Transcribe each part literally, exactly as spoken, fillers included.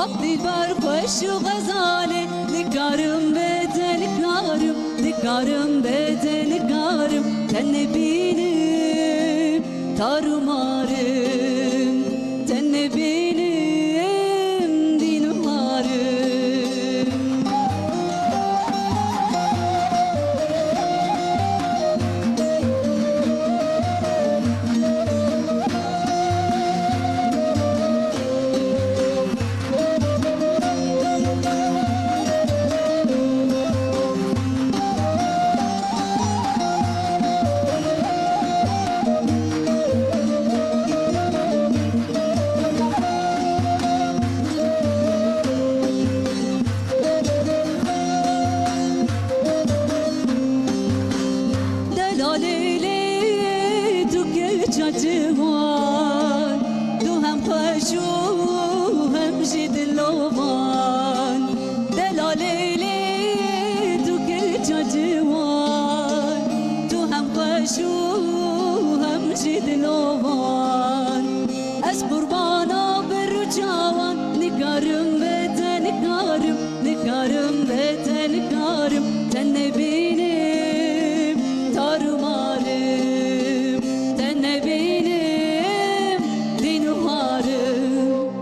Dilber xweş û xezalê, nikarim bê te nikarim, nikarim bê te nikarim, tenê bînim tar û marim, tenê bînim dîn û harim. Delalê lê tu keça ciwan, tu hem xweş û hem jî dilovan. Delalê lê tu keça ciwan, tu hem xweş û hem jî dilovan. Ez qurbana bir û çawan, nikarim bê te nikarim, nikarim bê te nikarim, tenê bînim tar û marim, tenê bînim dîn û harim.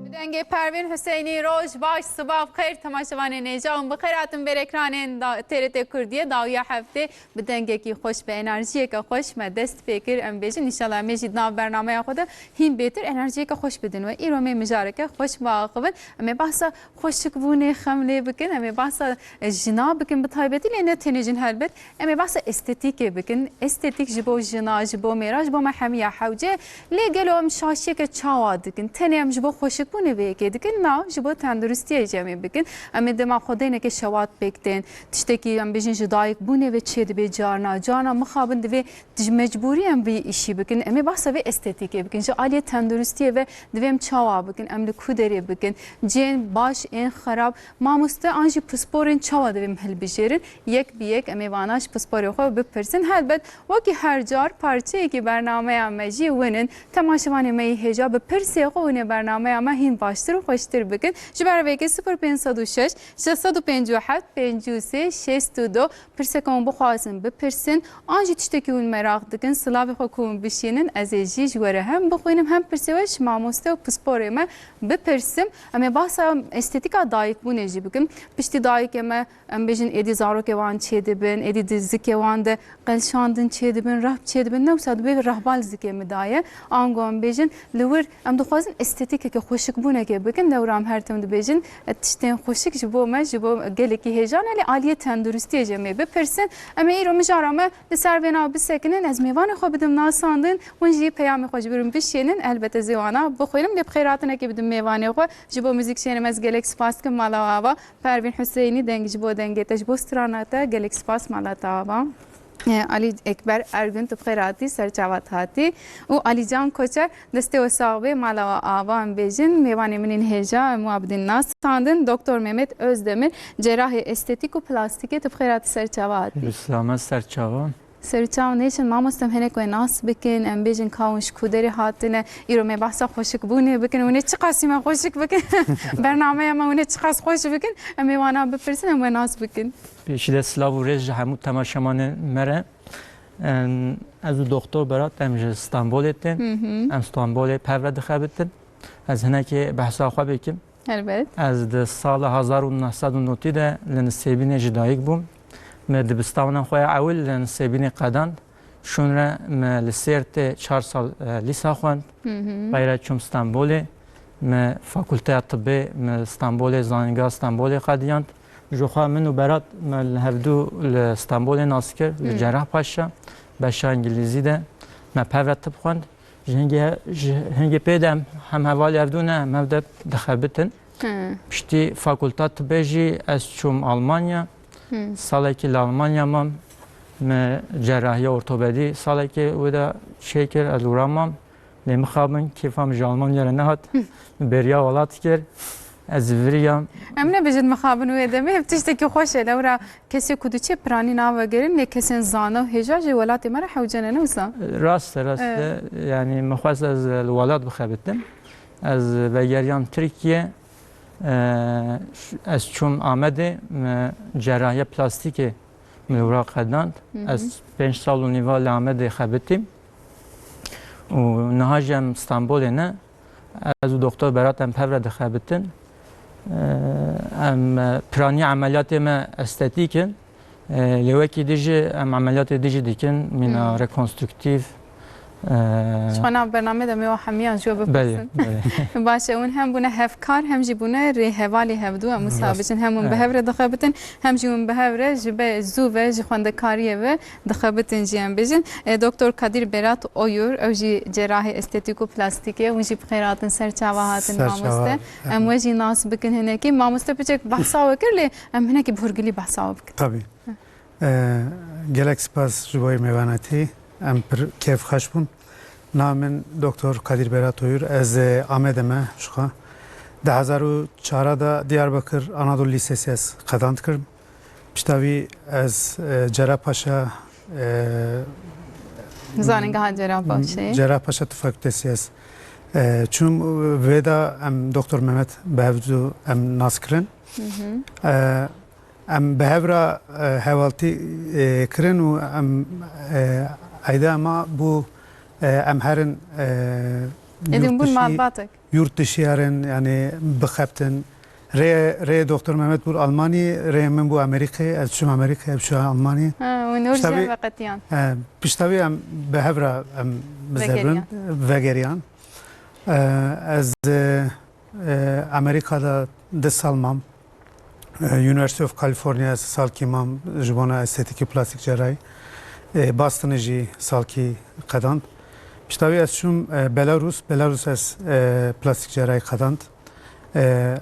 Bi dengê Pervîn Hüseynî, roj baş, siba bi xêr, temaşevanên hêja, hûn bi xêr hatin ber ekranên da-, T R T Kurdiyê, dawiya heftê. Bi dengekî xweş, bi enerjiyeke xweş me dest pê kir. Em bêjin, înşallah em ê jî di nav bernameya xwe de hîn bêtir enerjiyeke xweş bidin we. Îro em ê mijareke xweş biaxivin. Em ê behsa xweşikbûnê, xem lê bikin. Em ê behsa, e, jina bikin bi taybetî, lê ne tenê jin helbet. Em ê behsa estetîkê bikin. Estetîk ji bo jina, ji bo mêra, ji bo me hemiya hewce. Lê gelo em şaşiyeke çawa dikin? Tenê em ji bo xweşikbûnê vê yekê dikin? Na, ji bo tenduristiyê jî em ê bikin. Em ê dema xwe deyneke şewat pêk tên. Tiştekî em bêjin ji dayikbûnê ve çêdibe carna. Carna mixabin divê ji mecbûrî em vî îşî bikin. Em ê behsa vê estetîkê bikin. Ji aliyê tenduristiyê ve divê em çawa bikin? Em li ku derê bikin? Cihên baş, ên xerab. Mamoste an jî pisporên çawa divê em hilbijêrin? Yek bi yek em ê vana ji pisporê xwe bipirsin. Helbet wekî her car parçeyekî bernameya me jî win in. Temaşevanê me yî hêja bi pirsê xwe hûn ê bernameya me hîn baştir û xweştir bikin. Ji ber vê yekê sifir pênc sed û şeş, şeş sed û pêncî û heft, pêncî û sê, şêst û du pirseke hûn bixwazin bipirsîn. An jî tiştekî hûn meraq dikin, silavê xwe ku hûn bişînin, ez ê jî ji we re hem bixwînim, hem pirsê we ji mamoste û pisporê me bipirsim. Em ê behsa estetîka dayikbûnê jî bikin. Piştî dayikê me, em bêjin, êdî zarokê wan çêdibin, êdî di zikê wan de qelşandin çêdibin, rehb çêdibin, ne wisa dibe rehba li zikê min daye. Ango em bêjin, li wir em dixwazin estetîkeke, xweşikbûnekê bikin. Lewra em her tim dibêjin, e, tiştên xweşik ji bo me, ji bo gelekî hêjan e, lê aliyê tenduristiyê jî em ê bipirsin. Em ê îro mijara me li ser vêna bisekinin, ez mêvanê xwe bidim nasandin, hûn jî peyamê xwe ji wir bişînin, elbet ez ê wana bixwînim, lê bi xêrhatinekê bidim mêvanê xwe. Ji bo muzîkşênê me ez gelek spas dikim, mala we ava. Pervîn Hüseyinî, deng ji bo dengê te, ji bo strana te, gelek spas, mala te ava. E, Alî Ekber Ergün, tu bi xêr hatî, ser çavat hatî. Û Alî Can Koçer, destê we sax bê, mala we ava, em bêjin. Mêvanê min ên hêja, em wa bidin nasandin. Doktor Mehmet Özdemir, cerahê estetîk û plastîkê, tu bi xêr hatî, ser çava hatî. Bi selamet, ser çava. Ser çav nêşin, mamoste, em hinek we nas bikin, em bêjin ka hûn ji ku derê hatine, îro me behsa xweşikbûnê bikin, hûn ê çiqasî me xweşik bikin, bernameya me hûn ê çiqas xweş bikin, em ê wana bipirsin, em we nas bikin. Pêşî de silav û rêz ji hemû temaşevanên me re. Em, ez û Doktor Berat, em ji Stenbolê tên, Hı hı. em Stenbolê pev re dixebitin. Ez hinekê behsa xwe bikim. Helbet. Ez di sala hezar û neh sed û notî de li Nisêbînê ji dayik bûm. Me dibistana xwe ya ewil li Nisêbînê qedand. Şûn re me li Sêrtê çar sal, e, lîsa xwend. Hı hı. Pey re çûm Stenbolê. Me Fakulteya Tibbê me Stenbolê, Zanîngeha Stenbolê qediyand. Ji xwe min û Berat me li hevdû li Stenbolê nas kir, li Hı. Cerrahpaşa, beşa Îngilîzî de me pev re tib xwend. Ji hingê, ji hingê pê de em hem hevalê hevdû ne, em hev de dixebitin. Hı. Piştî fakulta tibê jî ez çûm Almanya. Hı. Salekî li Almanya mam. Me cerrahiya ortopedî salekê wê de çêkir, ez li wira mam. Lê mixabin kêfa min ji Almanya re nehat. Hı. Beriya welat kir. Ez viriyam. Em nebêjin mixabin wê demê, ev tiştekî xweş e. Lewra kesê ku diçe piranî navegerin, lê kesên zana û hêja jî welatê me re hewce ne, ne wisa? Rast e, rast e. Evet. Yanî min xwest ez li welat bixebitim. Ez vegeriyam Tirkiye. E, ş-, ez çûm Amedê, me cerrahiya plastîkê min li wira qedand. Hı hı. Ez pênc sal û nîva li Amedê xebitîm. Û niha jî em Stenbolê ne. Ez û Doktor Berat em bi hev re dixebitin. E, em, e, piranî emeliyatê me estetîk in. E, lê wekî dî jî em emeliyatê dî jî dikin, mîna Hmm. rekonstruktîf. E, Ji xwe nav bernamê de me wa hemiyan ji we Belê, bipirsin. Belê. Baş e, hûn hem bûne hevkar, hem jî bûne rêhevalê hevdû, em wisa Rast. bijin, hem hûn bi Evet. hev re dixebitin, hem jî hûn bi hev re ji be-, zû ve ji xwendekariyê ve dixebitin jî em bijin. E, Doktor Kadir Berat Oyur, ew jî cerahê estetîk û plastîk e, hûn jî bi xêr hatin, ser çava hatin Ser çava. mamoste. Em we jî nas bikin hinekî. Mamoste piçek behsa we kir, lê em hinekî bi hurgilî behsa we bikin. Tabii. Ee, gelek spas ji bo mêvanetî. Em pir kêfxweş bûn. Navê min Doktor Kadir Berat Oyur. Ez, e, Amedê me ji xwe. Di hezar û çar de Diyarbakir Anadolu Lisesi ez qedand kirim. Pişta vî ez, e, Cerrahpaşa, e, Zanîngeha Cerrahpaşayê. Cerrahpaşa Tıp Fakültesi ez, e, çûm. Vê de em Doktor Mehmet bi hev du em nas kirin. Hı hı. E, Em bi hev re, e, hevaltî, e, kirin û em, e, eyda ma bû, e, em herin, e, Êdî hûn bûn yurtdişî, malbatek. Yurtdişî herin, yani bixebtin. Rê, rê Doktor Mehmet bû Almanî, rê min bû Amerîkê, ez çûm Amerîkê, ev çû Almanî. Ha, hûn hûr Pişta jî vî, veqetiyan. E, pişta vî em bi hev re em bizerin, Vegeriyan. vegeriyan. E, ez, e, e, Amerîka de du sal mam. E, University of California ez salkî mam ji bona estetîkî plastik cerrahî. E, Bostonê jî salkî qedand. Pişta wî ez çûm, e, Belarus. Belarus ez, e, plastik cerrahî qedand. E,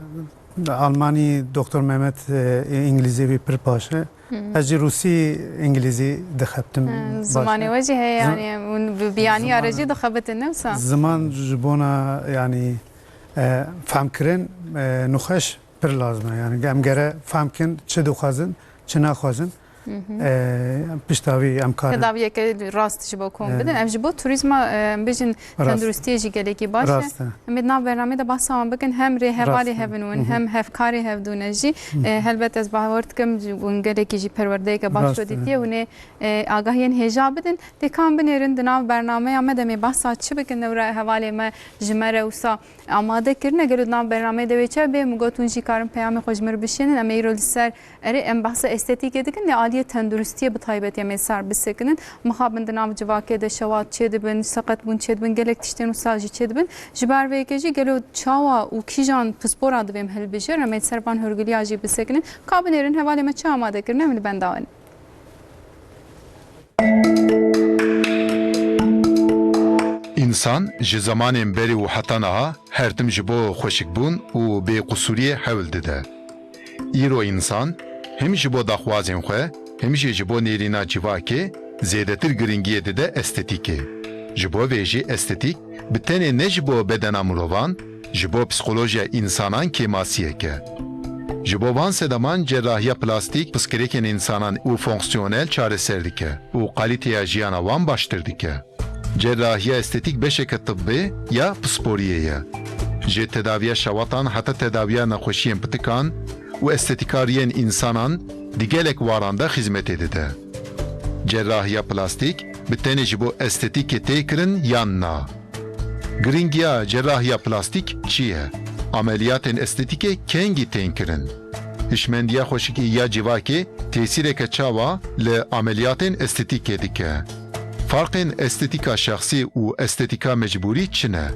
Almanî Doktor Mehmet, e, îngilîzê wî pir baş e. Hı. Ez jî rûsî, îngilîzî dixebtim Hı, baş e. Zimanê we jî heye, Zim-, yani, hûn bi biyaniya re ziman, jî dixebitin, ne wisa? Ziman ji bona, yani, e, fehmkirin, e, nixweş pir lazim e. Yani em gere fehm kin çi dixwazin, çi naxwazin. Hı hı. E, pişta vî em karin. Tedaviyeke rast ji bo kom Evet. bidin. Em ji bo turîzma, e, em bijin Rast. tenduristiyê jî gelekî baş e. Rast e. Em ê di nav bernamê de behsa wan bikin. Hem rêhevalê Rast e. hev in hûn, Hı hı. hem hevkarê hevdû ne jî. Hı hı. E, helbet ez bawer dikim ji hûn gelekî jî perwerdeyeke baş Rast e. dîtiye. Hûn ê, e, agahiyên hêja bidin. Lê ka em binêrin di nav bernameya me de em ê behsa çi bikin? Ewra hevalê me ji me re wisa amade kirine, gelo di nav bernameyê de wê çi bê? Min got, hûn jî karin peyamê xwe ji min re bişînin, em ê îro li ser, erê, em behsa estetîkê dikin, lê aliyê tenduristiyê bi taybetî em ê ser bisekinin. Mixabin di nav civakê de şewat çêdibin, seqetbûn çêdibin, gelek tiştên wisa jî çêdibin. Ji ber vê yekê jî gelo çawa û kîjan pispora divê em hilbijêrin, em ê ser van hûrgiliya jî bisekinin. Ka binêrin hevalê me çi amade kirine, em li benda wan in. Însan ji zemanên berê û heta niha her tim ji bo xweşikbûn û bêqusûriyê hewl dide. Îro însan him ji bo daxwazên xwe, him jî ji bo nêrîna civakê zêdetir giringiyê dide estetîkê. Ji bo vê jî estetîk bi tenê ne ji bo bedena mirovan, ji bo psîkolojiya însanan kêmasiyek e. Ji bo van sedeman cerrahiya plastîk piskirêkên însanan û fonksiyonel çareser dike û kalîteya jiyana wan baştir dike. Cerrahiya estetîk beşeke tibbê ya pisporiyê ye. Ji tedaviya şewatan heta tedaviya nexweşiyên pitikan û estetîkariyên însanan di gelek waran de xizmetê dide. Cerrahiya plastîk bi tenê ji bo estetîkê tê kirin yan na? Giringiya cerrahiya plastîk çi ye? Ameliyatên estetîkê kengî tên kirin? Hişmendiya xweşikî ya civakê tesîreke çawa li ameliyatên estetîkê dike? Farqên estetîka şexsî û estetîka mecbûrî çi ne?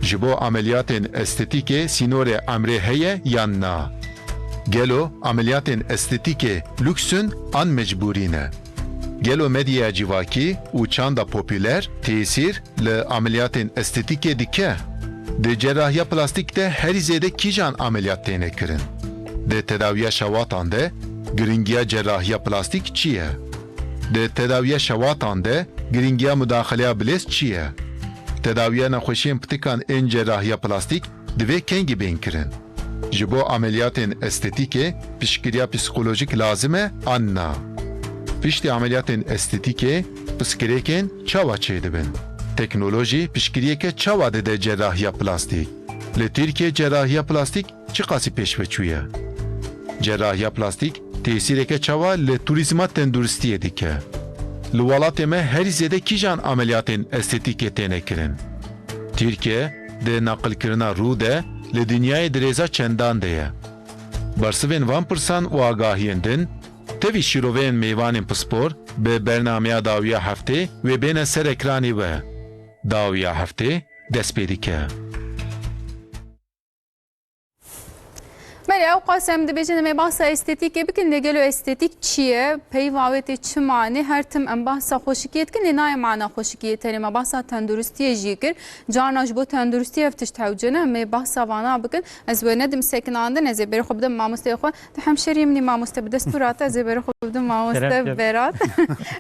Ji bo ameliyatên estetîkê sînorê emrê heye yan na? Gelo ameliyatên estetîkê lûks in an mecbûrî ne? Gelo medyaya civakî û çanda popûler tesîr li ameliyatên estetîkê dike? Di cerrahiya plastîk de herî zêde kîjan ameliyat têne kirin? Di tedawiya şewatan de giringiya cerrahiya plastîk çi ye? Di tedawiya şewatan de giringiya mudaxeleya bilez çi ye? Tedawiya nexweşiyên pitikan ên cerrahiya plastîk divê kengî bên kirin? Ji bo ameliyatên estetîkê piştgiriya psîkolojîk lazim e an na? Piştî ameliyatên estetîkê piskirêkên çawa çêdibin? Teknolojî piştgiriyeke çawa dide cerrahiya plastîk? Li Tirkiyê cerrahiya plastîk çiqasî pêş ve çûye? Cerrahiya plastîk tesîreke çawa li turîzma tenduristiyê dike? Li welatê me herî zêde kîjan ameliyatên estetîkê têne kirin? Tirkiye di naqilkirina rû de li dinyayê di rêza çendan de ye. Bersivên van pirsan û agahiyên din tevî şîroveyên mêvanên pispor bi bernameya dawiya heftê wê bêne ser ekranê we. Dawiya heftê dest pê dike. Belê, ew qas em dibêjin em ê bahsa estetîkê bikin, lê gelo estetîk çi ye? Peyva wê tê çi mane? Her tim em bahsa xweşikiyê dikin, lê nayê mana xweşikiyê tenê. Me bahsa tenduristiyê jî kir. Carna ji bo tenduristiyê ev tişt hewce ne, em ê bahsa vana bikin. Ez we nedim sekinandin, ez ê berê xwe bidim mamosteyê xwe. Tu hemşeriyê min î mamoste, bi destûra te ez ê berê xwe bidim mamoste Berat.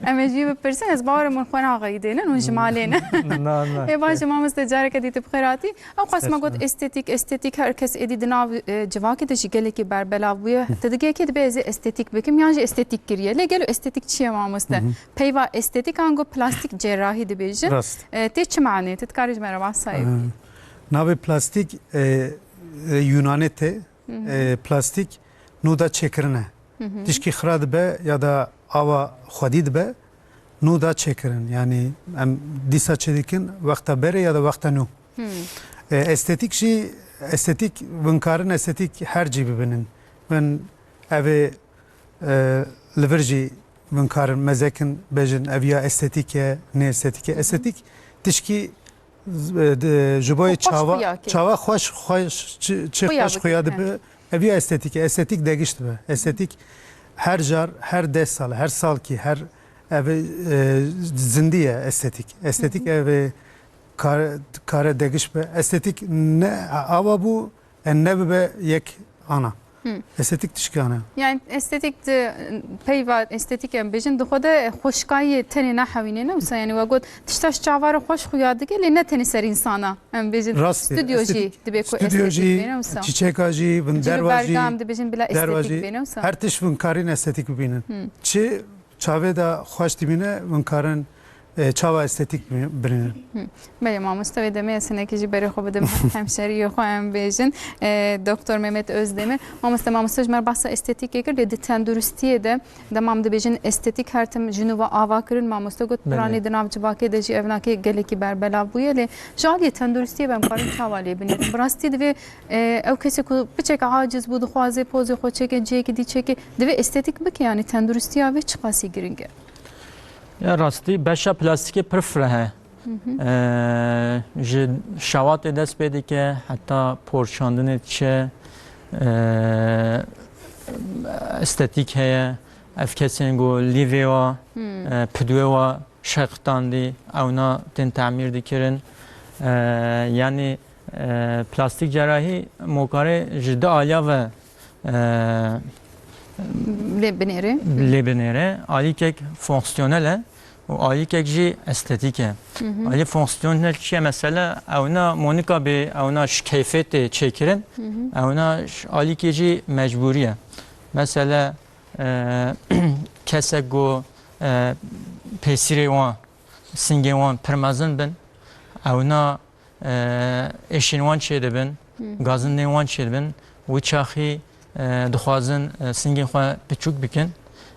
Em ê jî bipirsin, ez bawerim hûn xwe naxeyidênin, hûn ji malê ne. Na, na. Ê baş e mamoste, careke dî tu bi xêr hatî. Ew qas me got estetîk, estetîk, her kes êdî di nav, e, civakê de jî gelekî berbelav bûye. Ti digê yekê dibe ez ê estetîk bikim, yan jî estetîk kiriye. Lê gelo estetîk çi ye mamoste? Peyva estetîk ango plastîk cerrahî dibêjin. Rast. E, tê çi manê? Tu dikarî ji me re behsa wê bikî? E, navê plastîk, e, e, Yunanê tê. E, plastîk nûda çêkirin e. Tişkî xira dibe ya da awa xwedî dibe, nû da çêkirin. Yanî em dîsa çêdikin wexta berê ya da wexta nû. E, estetîk jî, estetîk, binkarin estetîk her cî bibînin. Bin evê, e, li vir jî binkarin mezekin bêjin ev ya estetîk e, ne estetîk e. Estetîk tişkî z-, e, de, ji bo Xweş çawa, xuya kê. Çawa xweş, xweş, çi, çi Xuya xweş bike, xuya he. Dibe, ev ya estetîk e. Estetîk degiş dibe. Estetîk her car, her deh sal, her salkî, her ev, e, zindî ye estetîk. Estetîk ev, e, kar-, kare degiş be. Estetîk ne awa bû, e, nebibe yek ana. Estetîk tişkan e. Yani estetîk di, peyva estetîk em bêjin, di xwe de xweşikayî tenê nahewînê ne wisa, yani we got tişta ji çava re xweş xuya dike, lê ne tenê ser însana em bêjin. Rast e. Stûdyo jî dibe ku stûdyo estetîk jî, bêne wisa. Çîçeka jî, vin derva jî, bergam dibêjin bila derva estetîk jî, bêne wisa. Her tişt vin karîn estetîk bibînin. Çi çavê de xweş dibîne, vin karin, e, çawa estetîk bi-, birînin. Belê mamoste, wê demê ez hinekî jî berê xwe bidim hemşeriyê xwe em bêjin. E, Doktor Mehmet Özdemir. Mamoste, mamoste ji me re behsa estetîkê kir, lê di tenduristiyê de dema em dibêjin estetîk her tim ji nû ve ava kirin, mamoste got, belê, piranî di nav civakê de jî ev nakê gelekî berbelav bûye, lê ji aliyê tenduristiyê ve em karin çawa lê binêrin? Bi rastî divê, e, ew kesê ku piçek aciz bû, dixwaze pozê xwe çêke, cihekî dî çêke, divê estetîk bike, yani tenduristiya vê çiqasî giring e? Ya rastî beşa plastîkê pir fireh e. Hı hı. Ee, ji şewatê dest pê dike, heta porçandinê diçe, ee, estetîk heye. Ev kesên ku lîvê wa, hmm, ee, pidwê wa şeqitandî, ewna tên temîr dikirin. Ee, yanî, ee, plastîk cerahî mokarê ji du aliya ve e, lê binêre. Lê binêre. Alîkek fonksiyonel e û alîkek jî estetîk e. Hı hı. Alî fonksiyonel çi ye? Mesela ewna Monika bê, ewna ji keyfê tê çêkirin, hı hı, ewna ji alîkê jî mecbûrî ye. Mesela, e, kesek ku, e, pêsîrê wan, singên wan pir mezin bin, ewna e, êşên wan çêdibin, hmm, gazindên wan çêdibin, wî çaxî, e, dixwazin, e, singên xwe piçûk bikin.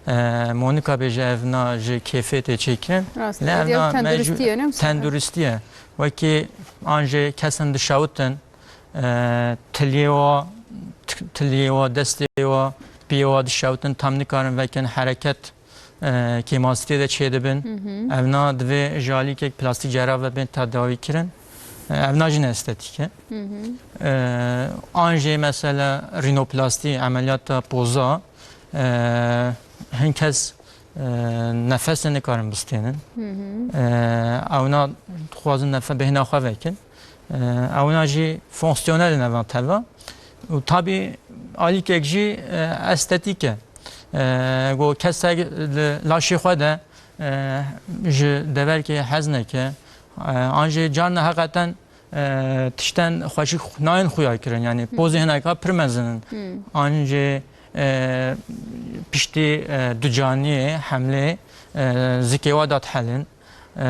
E, Monika bêje ev na ji kêfê tê çêkirin. Rast, lê ev êdî ew na tenduristî mecbû-, ye, ne wisa? Tenduristî ye. Wekî an jê kesin dişewitin, e, tiliyê wa, t-, tiliyê wa, destê wa, piyê wa dişewitin, tam nikarin vekin hereket e, kêmasîtê de çêdibin. Hı hı. Ev na divê ji alîkek plastîk cerra ve bên tedawî kirin. E, ev na jî ne estetîk e. Hı hı. E, an jê mesela rînoplastî, emeliyata poza, e, hin kes, e, nefesê nikarin bistênin. Hı hı. E, ew na dixwazin nefe-, bêhna xwe vekin. E, ewna jî fonksiyonel in evan teva. Û tabî alîkek jî, e, estetîk e. E, ku kesek li laşê xwe de, e, ji deverkê hez neke, e, an jî carna heqeten, e, tişten xweşik nayên xuya kirin. Yanî pozê hineka pir mezin in. Hmm. An jî, e, piştî, e, ducaniyê, hemlê, e, zikê we da dihelin, e,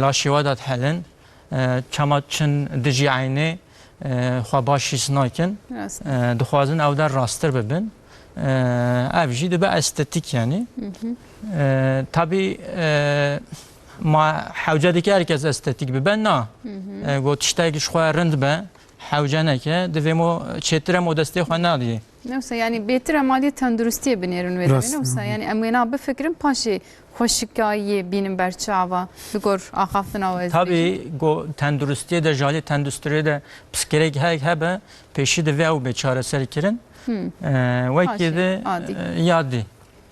laşê we da dihelin. E, çema çin dijî eynê, e, xwe baş hîs nakin. Rast. E, dixwazin ew der rasttir bibin. E, ev jî dibe estetîk, yanî. Hı hı. E, tabî, e, ma hewce dike her kes estetîk bibe, na. Hı hı. E, got tiştek ji xwe rind be, hewce neke, divê mo çêtir e, mo destê xwe nadiyê. Ne wisa, yanî bêtir em alî tenduristiyê binêrin wê demê, Rast. Ne wisa, yanî em wêna bifikirin, paşê xweşikayiyê bînin ber çava, li gor axaftina we ez Tabî, bêjim. Go tenduristiyê de, jalê tenduristiyê de piskirêk hek hebe, pêşî divê ew bê çareser kirin. Hmm. Ee, wekî Paşê, de, adî. e, yadî.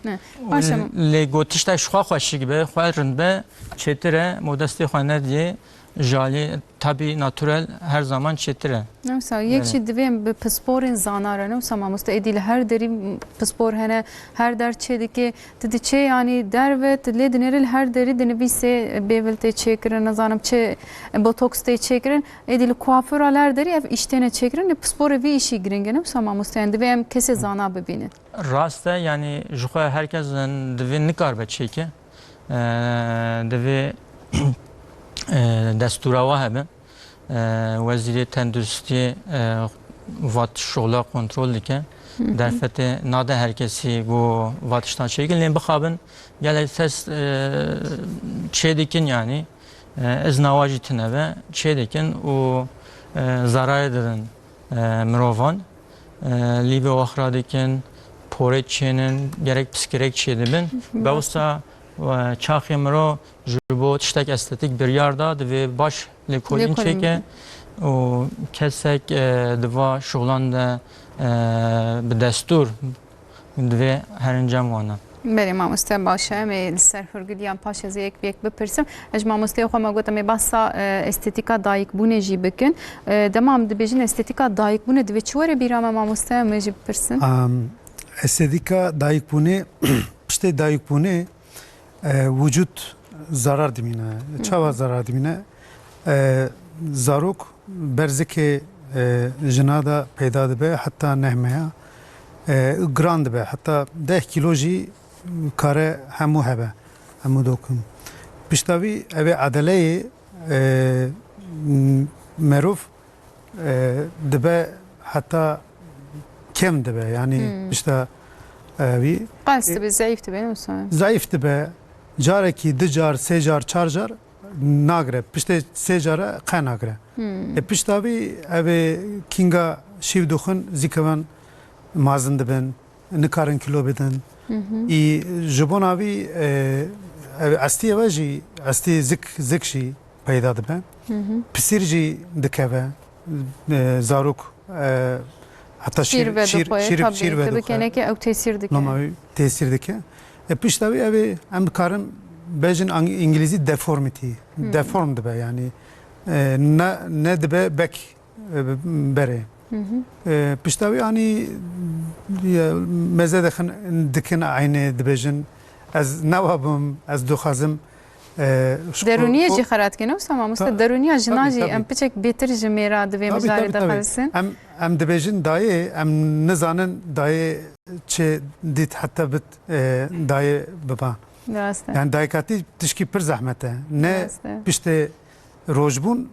Ne. Û Paşê l-, lê go tiştek ji xwe xweşik be, xwe rind be, çêtir e, mo destê xwe nediyê, jalê, tabî, naturel her zaman çêtir e. Ne wisa, yek Belê. jî divê em bi pisporên zana re, ne wisa mamoste, êdî li her derî pispor hene, her der çê dike, tu diçê, yanî, derve, tu lê dinêrî li her derî dinivîsê bêvil tê çêkirin, nizanim çi botoks tê çêkirin, êdî li kuafora li her derî ev îş têne çêkirin, lê pisporê vî îşî giring e, ne wisa mamoste, yanî divê em kesê zana bibînin. Rast e, yanî ji xwe her kes divê nikaribe çêke. Ee, divê, e, destûra we hebe. E, Wezîrê Tenduristiyê, e, vat şoxla kontrol dike. Hı hı. Derfetê nade her kesî ku vat tiştan çêkin, lê bixabin gelek test, e, çê dikin, yanî, e, izna wa jî tune be, çê dikin û, e, zararê didin, e, mirovan. E, lîvê wax radikin, porê çênin, gerek piskirêk çê dibin. Hı hı. Be wisa, e, çaxê miro ji bo tiştek estetîk biryar da, divê baş lêkolîn Lêkolîn. çêke û kesek, e, di va şoxlan de, e, bi destûr divê her encam wana. Belê mamoste, baş e, em ê li ser hûrgiliyan paşê zê yek bi yek bipirsim. Ez ji mamosteyê xwe me got em ê behsa, e, estetîka dayikbûnê jî bikin. E, dema em dibêjin estetîka dayikbûnê divê çi were bîra me mamoste, em ê jî bipirsin? Am, estetîka dayikbûnê, piştê dayikbûnê, e, wicûd zarar dimîne. Hı hı. Çawa zarar dimîne? E, zarok ber zikê, e, jina de peyda dibe, heta neh meha, e, giran dibe. Heta deh kîlo jî kare hemû hebe, hemû dokim. Pişta vî ev ê edeleyê, e, m-, merov, e, dibe heta kêm dibe, yanî Hmm. pişta, e, vî Qels E, dibe, zayıf dibe, ne wisa? zayıf dibe. Carekî du car, sê car, çar car nagire. Piştê sê cara qe nagire. Hmm. E, pişta vî ev ê kînga şîv dixwin, zîkevan mazin dibin, nikarin kîlo bidin. Hı hı. Î ji bona vî, e, ev estiyê ve jî, estiyê zik, zik jî peyda dibe. Hı hı. Pisîr jî dikeve, e, zarok, e, heta Şîr şîr, şîr, vedixwe, şîr, tabii, şîr tabii vedixwe. keneke ew tesîr dike. Loma wî tesîr dike. E, pişta wî ev ê em dikarin bejin ang-, îngilîzî deformity. Hmm. Deform dibe, yanî, e, ne, ne dibe bek, e, berê. Hı hı. E, pişta wî anî, e, meze dixin, dikin eynê dibêjin, ez newa bim, ez dixwazim, e, ji Derûniyê xwe jî xera dike, ne wisa mamoste? Ta-, Derûniya jina tabii, jî tabii. em piçek bêtir ji mêra divê Tabii, mijarê tabii, de tabii. xelisin. Em, em dibêjin dayê, em nizanin dayê çi dît heta bit, e, dayê biba. Rast e. Yani dayikatî tişkî pir zehmet e. Ne Rast e. piştê rojbûn,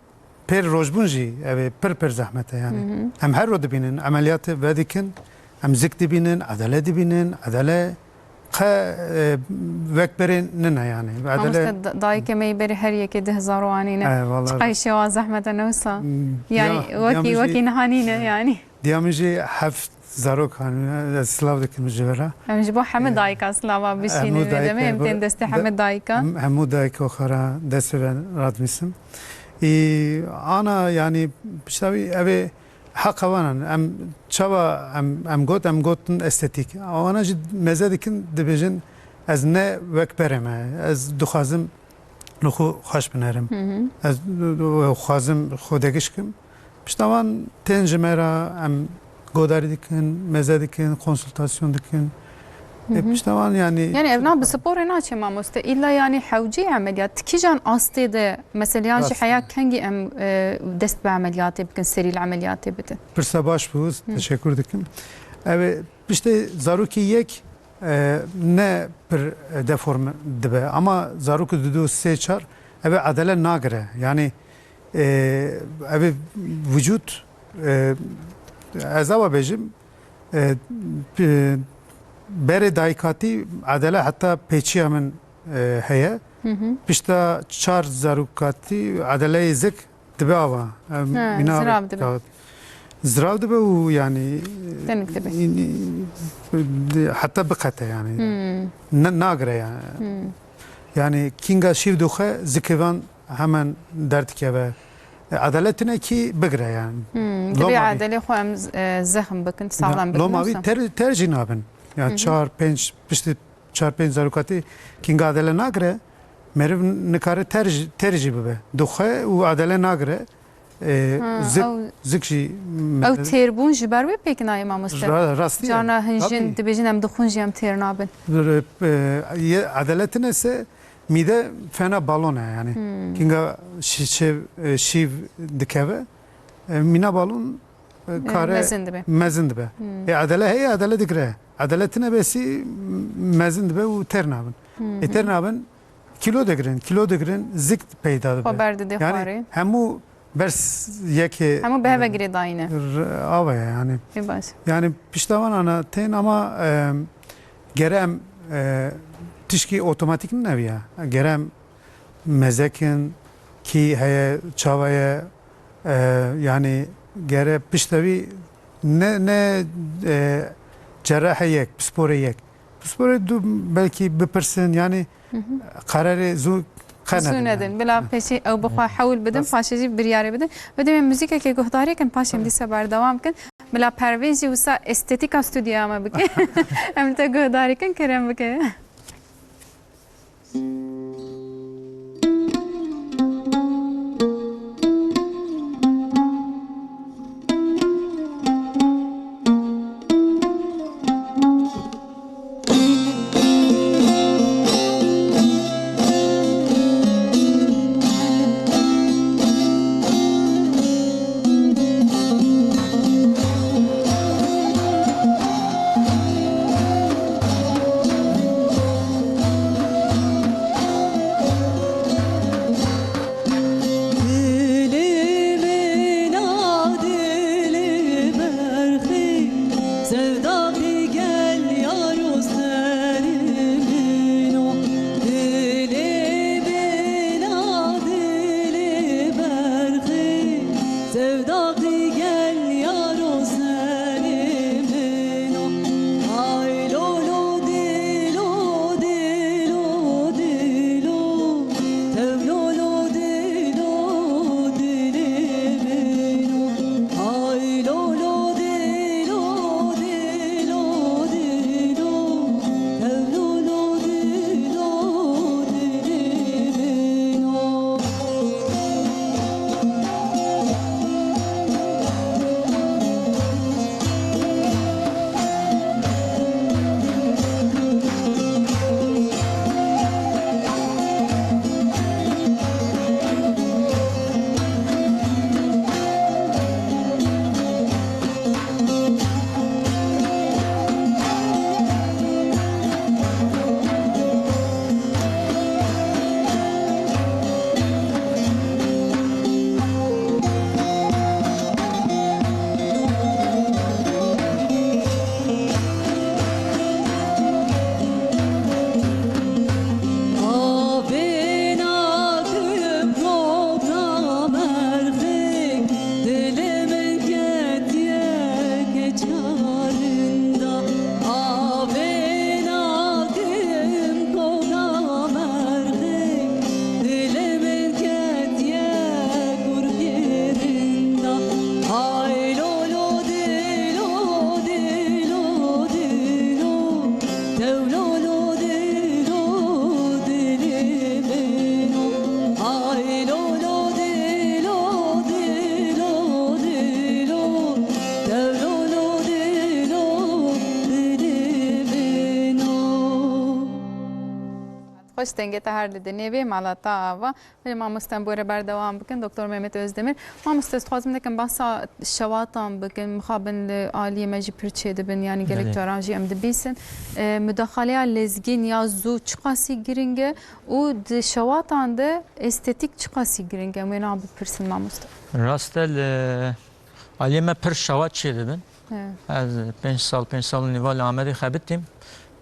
pêr rojbûn jî ev ê pir pir zehmet e yani. Hı hı. Em her ro dibînin, emeliyatê vedikin, em zik dibînin, edele dibînin, edele qe, e, wek berê nine yani. Edele Mamoste, da-, dayikê me yê berê her yekê du hezar wanî ne. E, vallahi. Çiqay şewa zehmet e, ne wisa? Hmm, Yani ya, wekî, ya min jî wekî niha nîne yani. Diya min jî heft zarok hene, ez silav dikim ji we re. Em ji bo hemî Ee, dayika silava bişînin hemû vê demê, dayika em bu-, tên destê da-, hemî dayika. hem-, hemû dayika xwe re destê ve radimîsim. Î, ana, yanî, pişta wî, ev ê heqa wan in. Em çawa, em, em got, em gotin estetîk. Wana jî meze dikin, dibêjin, ez ne wek berê me, ez dixwazim li xwe xweş binerim. Hı hı. Ez, e, xwazim xwe degiş kim. Pişta wan tên ji me re, em godarî dikin, meze dikin, konsultasyon dikin. Hı E, hı. pişta wan yani Yani ev na bi sporê naçe mamoste. Îlla yani hewcê emeliyat. Ti kîjan astê de, mesela yan jî Rast. heya kengî em, e, dest bi emeliyatê bikin, serî li emeliyatê bidin? Pirsa baş bû, Hı. teşekkür dikim. Ev piştê zarokî yek e, ne pir, e, deform dibe. Ama zarok du du sê çar, ev ê edele nagire. Yani, e, ev ê vücut E, ez awa bêjim, e, p-, berê dayikatî Edele heta pêçiya min, e, heye. Hı hı. Pişta çar zarokatî Edeleyê zik dibe ava. E, Ha, mîna zirav dibe. Zirav dibe û, yanî, Tenik dibe. Heta biqete, yanî. Hmm. Ne, nagire, yanî. Hmm. Yanî kînga şîv doxe, zikê van hemen derdikeve. E, edalet tune kî bigire, yanî. Hmm, Loma dibê vî. Edelê xwe em z-, e, zexm bikin, saxlem bikin, Loma vî wisa. ter, ter jî nabin. Ya Hı hı. çar, pênc, piştî çar pênc zarokatî kînga Edele nagire, meriv nikare ter jî, ter jî bibe. Dixwe û Edele nagire. E, Ha, zik, ew, zik jî ew têrbûn ji ber wê pêk nayê, mamoste? Ra-, rastî ye. Carna hin jin Tabii. dibêjin, em dixwin jî em têr nabin. E, ye, edalet tune se mîde fena balon e, yanî. Hmm. Kînga şî-, şev, e, şîv dikeve, e, mîna balon, e, E, kare mezin dibe. mezin dibe. Hmm. E, Edele heye, Edele digire. Edalet tune besî mezin dibe û têr nabin. Hmm. E, têr nabin, kîlo digirin, kîlo digirin, zik peyda dibe. Xwe berdide Yanî xwarê. hemû bers yekê Hemû bi heve girêdayî ne. r-, ava ye, yanî. Ê baş. Yanî pişta wan ana tên ama, e, gere em, e, tişkî otomatîk nine viya. Gere em mezekin, kî heye, çawa ye, e, yanî gere piştevî ne, ne, e, cerrahe yek, pisporê yek. Pisporê du belkî bipirsin, yanî Hı hı. qerarê zû qe Zû nedin, nedin. Bila pêşî ew bixwe hewl bidin, Rast. paşê jî biryarê bidin. Bi demê muzîkekê guhdarê kin, paşê em dîsa berdewam kin. Bila Pervîn jî wisa estetîka stûdyoya me bike. Em li te guhdarî kin, kerem bike. Dilê min a, dilê berxê, sevda qî gel yaro serê min o. Dilê min a, dilê berxê, sevda qî gel yaro serê min o. Ay lo lo, dilo, dilo, dilo. Tevlolo dilo dilê min o. Ay lolo dilo, dilo, dilo. Tevlolo dilo dilê min o. Avê nakim koka merxê, dilê min ketiye keçarinda. Avê nakim koka merxê, dilê min ketiye kurkê rinda. Ay lo lo dilo, dilo, dilo. Tewlolo dilo dilê min o. Ay lolo dilo, dilo, dilo. Tewlolo dilo dilê min o. Xweş dengê te her li dinê bê, mala te ava. Belê mamoste, em bi we re berdewam bikin. Doktor Mehmet Özdemir. Mamoste, ez dixwazim nekin bahsa şewatan bikin. Mixabin li aliyê me jî pir çêdibin, yanî gelek Belê. caran jî em dibîsin. E, mudaxaleya lezgîn ya zû çiqasî giring e û di şewatan de estetîk çiqasî giring e? Em wê niha bipirsin mamoste. Rast e, li Aliyê me pir şewat çêdibin. He. Ez pênc sal, pênc sal û nîva li Amedê xebitîm.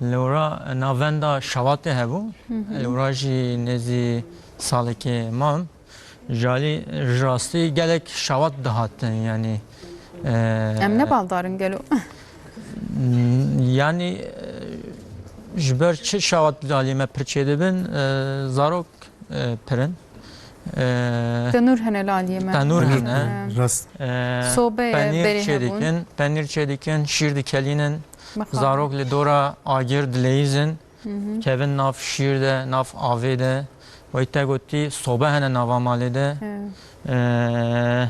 Li ora navenda şewatê hebû. Hı hı. Li ora jî nêzî salekê mam. Ji alî, ji rastî gelek şewat dihatin, yanî, e, Em ne baldar in gelo? Yanî, e, ji ber çi şewat li aliyê me pir çêdibin, e, zarok, e, pir in. E, Tenûr hene li aliyê me. Tenûr hene. E, Rast. E, Sobe ye, penîr berê çêdikin, hebûn. Penîr çêdikin, şîr dikelînin. Mixabin. Zarok li dora agir dileyîzin. Hı hı. Kevin nav şîr de, nav avê de. Wê te gotî sobe hene nava malê de. He. E,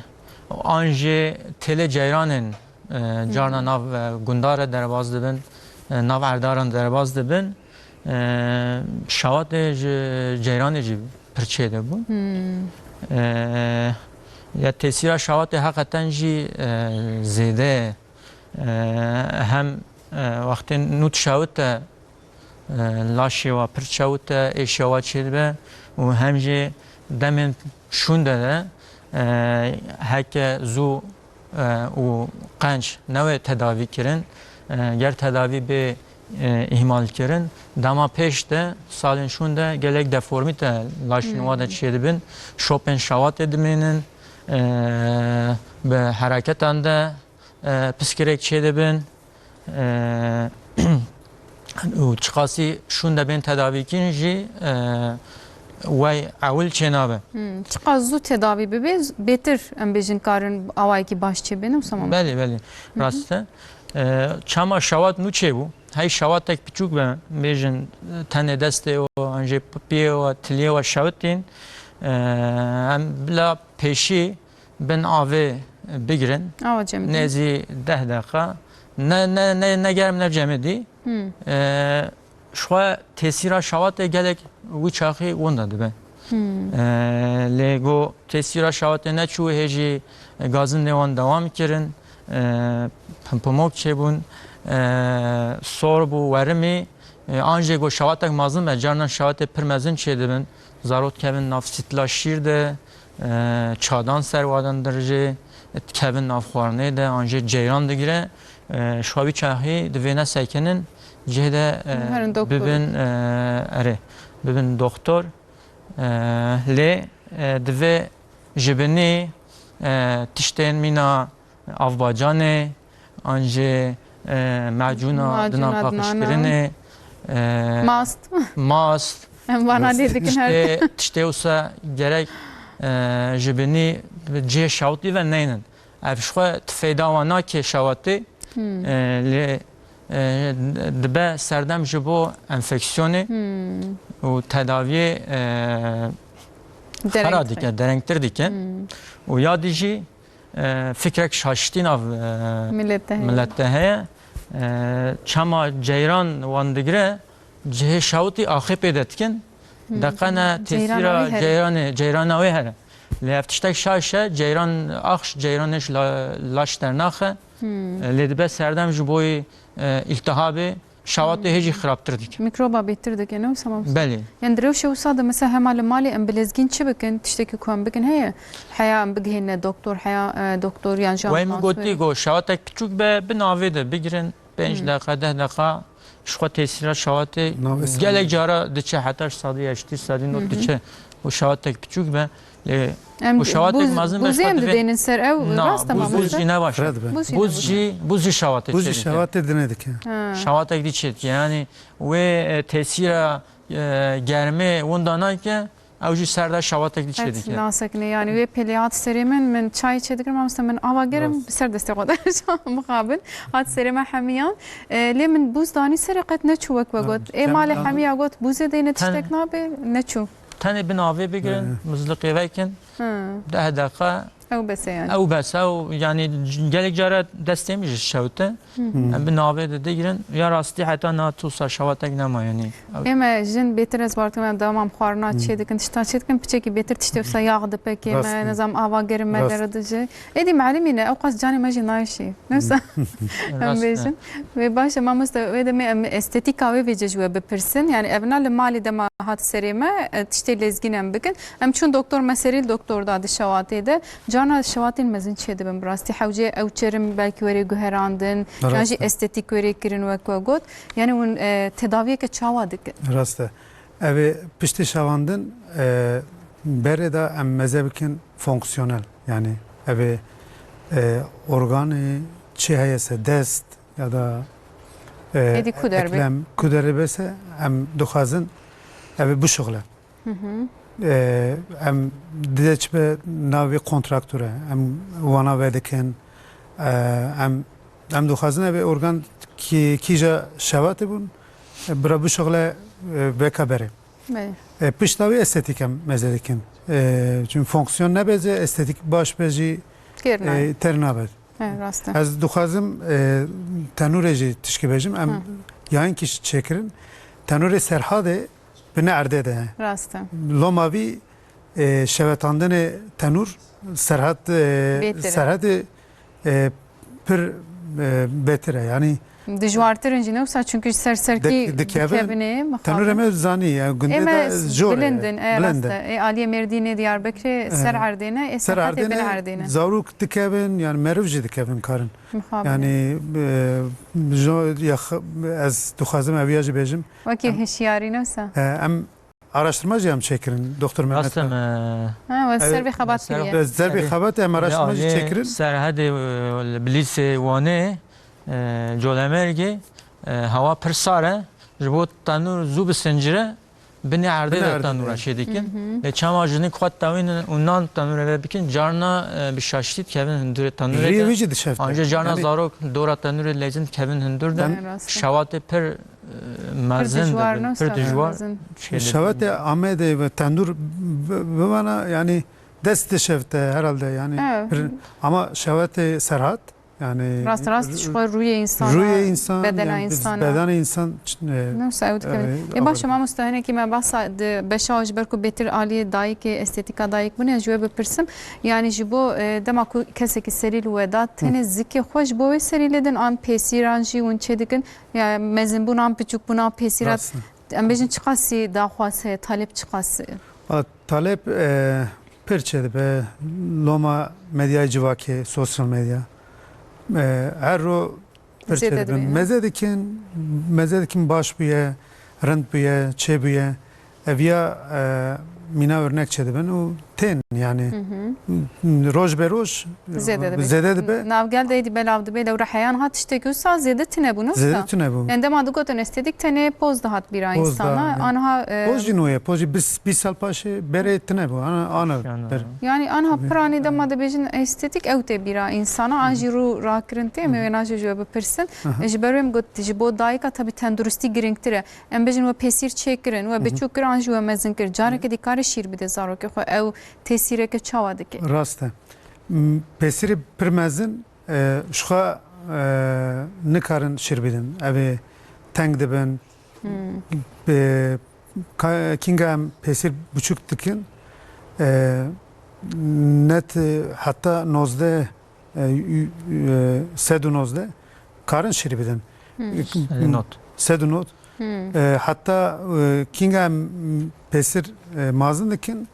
an jî têlê ceyranên, e, Hı. carna nav, e, gundare derbas dibin, e, nav erdaran derbas dibin. E, şawatê ji ceyranê jî pir çêdibûn. Hmm. E, ya tesîra şawatê heqeten jî, e, zêde ye. E, hem, e, wextê nû dişewite, e, laşê wa pir çewite, êşiya wa çêdibe û hem jî demên şûnde de, e, heke zû e, û qenc newê tedavî kirin, e, ger tedavî bê, e, îhmal kirin, dema pêş de salên şûn de gelek deformîte laşên wa de Hmm. çêdibin, şopên şewatê dimênin, e, bi hereketan de, e, piskirêk çêdibin. E, û çiqasî şûn de bên tedavî kirin jî, e, wey ewil çênabe. Hmm, çiqas zû tedavî bibe, z-, bêtir em bêjin karin awayekî baş çêbin, wisa mam? Belê, belê. Hı hı. Rast e. E, çema şewat nû çêbû, hey şewatek piçûk be, bêjin, e, tenê destê we, an jî piyê we, tiliyê we şewitîn, e, em bila pêşî bin avê bigirin. Awa cem dî. Nêzî deh deqa. Ne, ne, ne, ne germ ne cemidî. Hmm. E, ji xwe tesîra şewatê gelek wî çaxî winda dibe. Hmm. E, lê go tesîra şewatê neçû hê jî gazindê wan dewam kirin. E, pimpimok çêbûn. E, sor bû werimî. E, an jê go şewatek mezin be, carnan şewatê pir mezin çêdibin. Zarok dikevin nav sîtla şîr de, e, çadan ser wadan dirjê, dikevin nav xwarinê de, an jê ceyran digire. E, şwa wî çaxî divê nesekinin, cihê de, e, Herin doktor. bibin, e, erê, bibin doktor. E, lê, e, divê ji binî, e, tiştên mîna avbacanê, an jî, e, macûna Macûna dina dinana. paqijkirinê, e, Mast. mast, Em vana lê dikin her tiştê, tiştê wisa gerek, e, ji binî cihê şewtî ve neynin. Ev ji xwe tifeyda wan nake şewatê, Hmm. e, lê, e, dibe serdem ji bo enfeksiyonê Hmm. û tedaviyê, e, xera Derengtir. dike, derengtir dike. Hmm. Û ya dijî, e, fikrek şaştî nav, e, Millet de heye. millet de heye. E, çema ceyran wan digire, cihê şawitî axê pê de dikin. Hmm. Deqene Ceyran tesîra wê here. ceyranê, ceyrana wê here. Lê ev tiştek şaş e, ceyran ax, ceyranê ji la-, laş dernaxe. Hmm. E, lê dibe serdem ji boyî, e, îltihabê. Şawatê hê jî xirabtir dike. Mîkroba bêtir dike, ne wisa mamoste? Belê. Yani di rewşê wisa de mesela hema li malê em bi lezgîn çi bikin? Tiştekî ku em bikin heye? Heya em bigihîne doktor, heya, e, doktor yan jî Wey min ambulans gotî were? Go şawatek piçûk be, bi navê de bigirin, pênc Hmm. deqa, deh deqa, ji xwe tesîra şawatê Navê gelek sağlığı. cara diçe heta ji sedî heştî, sedî nod Hı hı. diçe. Û şawatek piçûk be, lê Em û şawatek bûz-, mezin be bûzê şawatek em divê didênin ser ew, Na, rast e bûz, mamoste? bûz jî ne baş e. Fred be. Bûz jî Bûz ne baş. jî, bûz jî şawatek Bûz jî çêdike. şewatê dinê dike. Ha. Şawatek dî çêdike. Yani wê, e, tesîra, e, germê winda nake, ew jî ser de şawatek dî çêdike. Nasekine, yani wê pêlê hat serê min, min çay çêdikirim, mamoste min ava gerim, Rast. bi ser destê xwe de mixabin. Hat serê me hemiyan. E, lê min bûz danî serê qet neçû wek we got. Ê malê hemiya got, bûzê deyne tiştek nabe, neçû. Tenê bi navê bigirin, Hı. mizliqê vekin, Hı. deh deqa. Ew bes e yani. Ew bes e, ew yani gelek cara destê min jî şewite. Hı. Em bi navê de digirin. Ya rastî heta na tu sa şewatek nema yani. Ew Ê me jin bêtir ez bar dikim, em dewam em xwarina Hı. çê dikin, tişta çê dikin, piçekî bêtir tiştê wisa yağ dipekê Rast me, e. nizam ava gerim me Rast. deredije. Êdî melimî ne, ew qas canê me jî nayşî. Neyse. Em Rast e. bêjin. Wê baş e, mamoste, wê demê em estetîka wê vêce ji we bipirsin. Yani evna li malê dema hat serê me, e, tiştê lezgîn em bikin. Em çûn doktor me serî li doktor da di şewatê de. Carna şewatên mezin çêdibin bi rastî. Hewce ew çerm belkî were guherandin, yan jî Rast e. estetîk were kirin wek we got. Yani hûn, e, tedaviyeke çawa dikin? Rast e. Ev ê piştî şewandin, e, berê de em meze bikin fonksiyonel. Yani ev ê, e, organê çi heye se dest ya da, e, Êdî ku derbe? eklem ku derbe se em dixwazin ev ê bişuxile. Hı hı. E, em dide çi be navê kontrakture, em wana vedikin, e, em, em dixwazin ev ê organ kî, kîja şewatê bûn, e, bira bişuxile, e, veka berê. Belê. E, pişta wî estetîk em meze dikin. E, çünkü fonksiyon nebe zî, estetîk baş be jî, Kêr nayê. e, ter nabe. He, rast e. Ez dixwazim, e, tenûrê jî tişkî bêjim. Em Hı. yayînkî çêkirin. Tenûrê Serhadê binê erdê de ye. Rast e. Loma vî, e, şewetandinê tenûr Serhat, e, Bêtir e. Serhadê, e, pir, e, bêtir e. Yani Dijwartir in jî ne wisa, çünkü ji ser serkî Dik-, dikevin. dikevin ê, mixabin. Tenûrê me zanî, yani gundê Ê me de s-, jor e, bilind in, e, bilind rast e. e. Ê aliyê Mêrdînê, Diyarbekirê, E, ser erdê ne, ê ser Serhatê bin erdê ne. erdê ne. Zarok dikevin, yani meriv jî dikevin karin. Mixabin. Yani, e, jo-, ya x-, ez dixwazim ev ya jî bêjim. Wekî Em hişyarî ne wisa. E, em araştırma jî em çêkirin, Doktor Mehmet Rast e. Bey. me- Ha, we ser Evet. vê xebat Ser- kiriye. Ve zervê Serê- xebat em araştırma jî Alê çêkirin. Serhedê, e, Bilîsê Wanê, e, Colemêrgê, e, hewa pir sar e. Ji bo tenûr zû bisincire, binê erdê Binê de erdê tenûra de. çêdikin. Hı hı. Lê çema jinik xwe tewînin û nan tenûrê ve bikin, carna, e, bi şaştî dikevin hundirê tenûrê Riyê de. wî jî dişewite. Ancî carna Yani zarok dora tenûrê lezin dikevin hundir de. Ten- Rast e. Şewatê pir, e, Pir mezin dijwar dibin, ne pir wisa dijwar mezin. çêdibin. Şewatê Amedê ve tenûr bi-, bimana, yani dest dişewite herhalde, yani Evet. pir-, ama şewatê Serhat, yani Rast, rast, ji xwe rûyê însan, rûyê însan, bedena yani biz însana. bedena însan ç-, e, Ne wisa ew dikevin. e, Ê, baş e, abarî. Mamoste, hinekî me behsa di beşa ji ber ku bêtir aliyê dayikê, estetîka dayik bûne, ji we bipirsim. Yani ji bo, e, dema ku kesekî serî li we da, tenê zikê xwe ji bo wê serî lê din, an pêsîran jî hûn çêdikin? Ya mezinbûn an piçûkbûna pêsîra, Rast e. em bêjin çiqasî daxwaz heye, talep çiqasî? A, talep, e, pir çêdibe. Loma medyayê civakê, sosyal medya. E, her ro pir Zêde çêdibin. dibe, ya. Meze dikin, meze dikin baş bûye, rind bûye, çê bûye. Ev ya, e, mîna örnek çêdibin û tên yani. Hı hı. Roj be roj Zêde dibe. zêde dibe. Navgel de êdî belav dibe, lewra heyan ha tiştekî wisa zêde tune bû, ne wisa? Zêde tune bû. Yani dema digotin estetik tenê poz dihat bîra Poz da, însana. yani. Anha, e, Poz jî nûye, poz jî bîst, bîst sal paşê berê tune bû. Ana, ana Yani. ber. Yani anha Tabii. piranî dema dibêjin estetik ew tê bîra însana, an jî rû rakirin tê, em ê wêna jî ji we bipirsin. Aha. E, ji ber wê min got, ji bo dayika tabii tenduristî girîngtir e. Em bêjin we pêsîr çêkirin, we biçûk kir an jî we mezin kir. Careke dî kare şîr bide zarokê xwe, ew tesîreke çawa dike? Rast e. M-, pêsîrê pir mezin, e, ji xwe, e, nikarin şîr bidin. Ev ê teng dibin. Hmm. Bi-, ka-, kînga em pêsîr biçûk dikin, e, net, e, heta nozdeh, e, ü-, e, sed û nozdeh karin şîr bidin. Hmm. Sed û nod. Sed û nod. Hmm. E, heta, e, kînga em pêsîr, e, mazin dikin,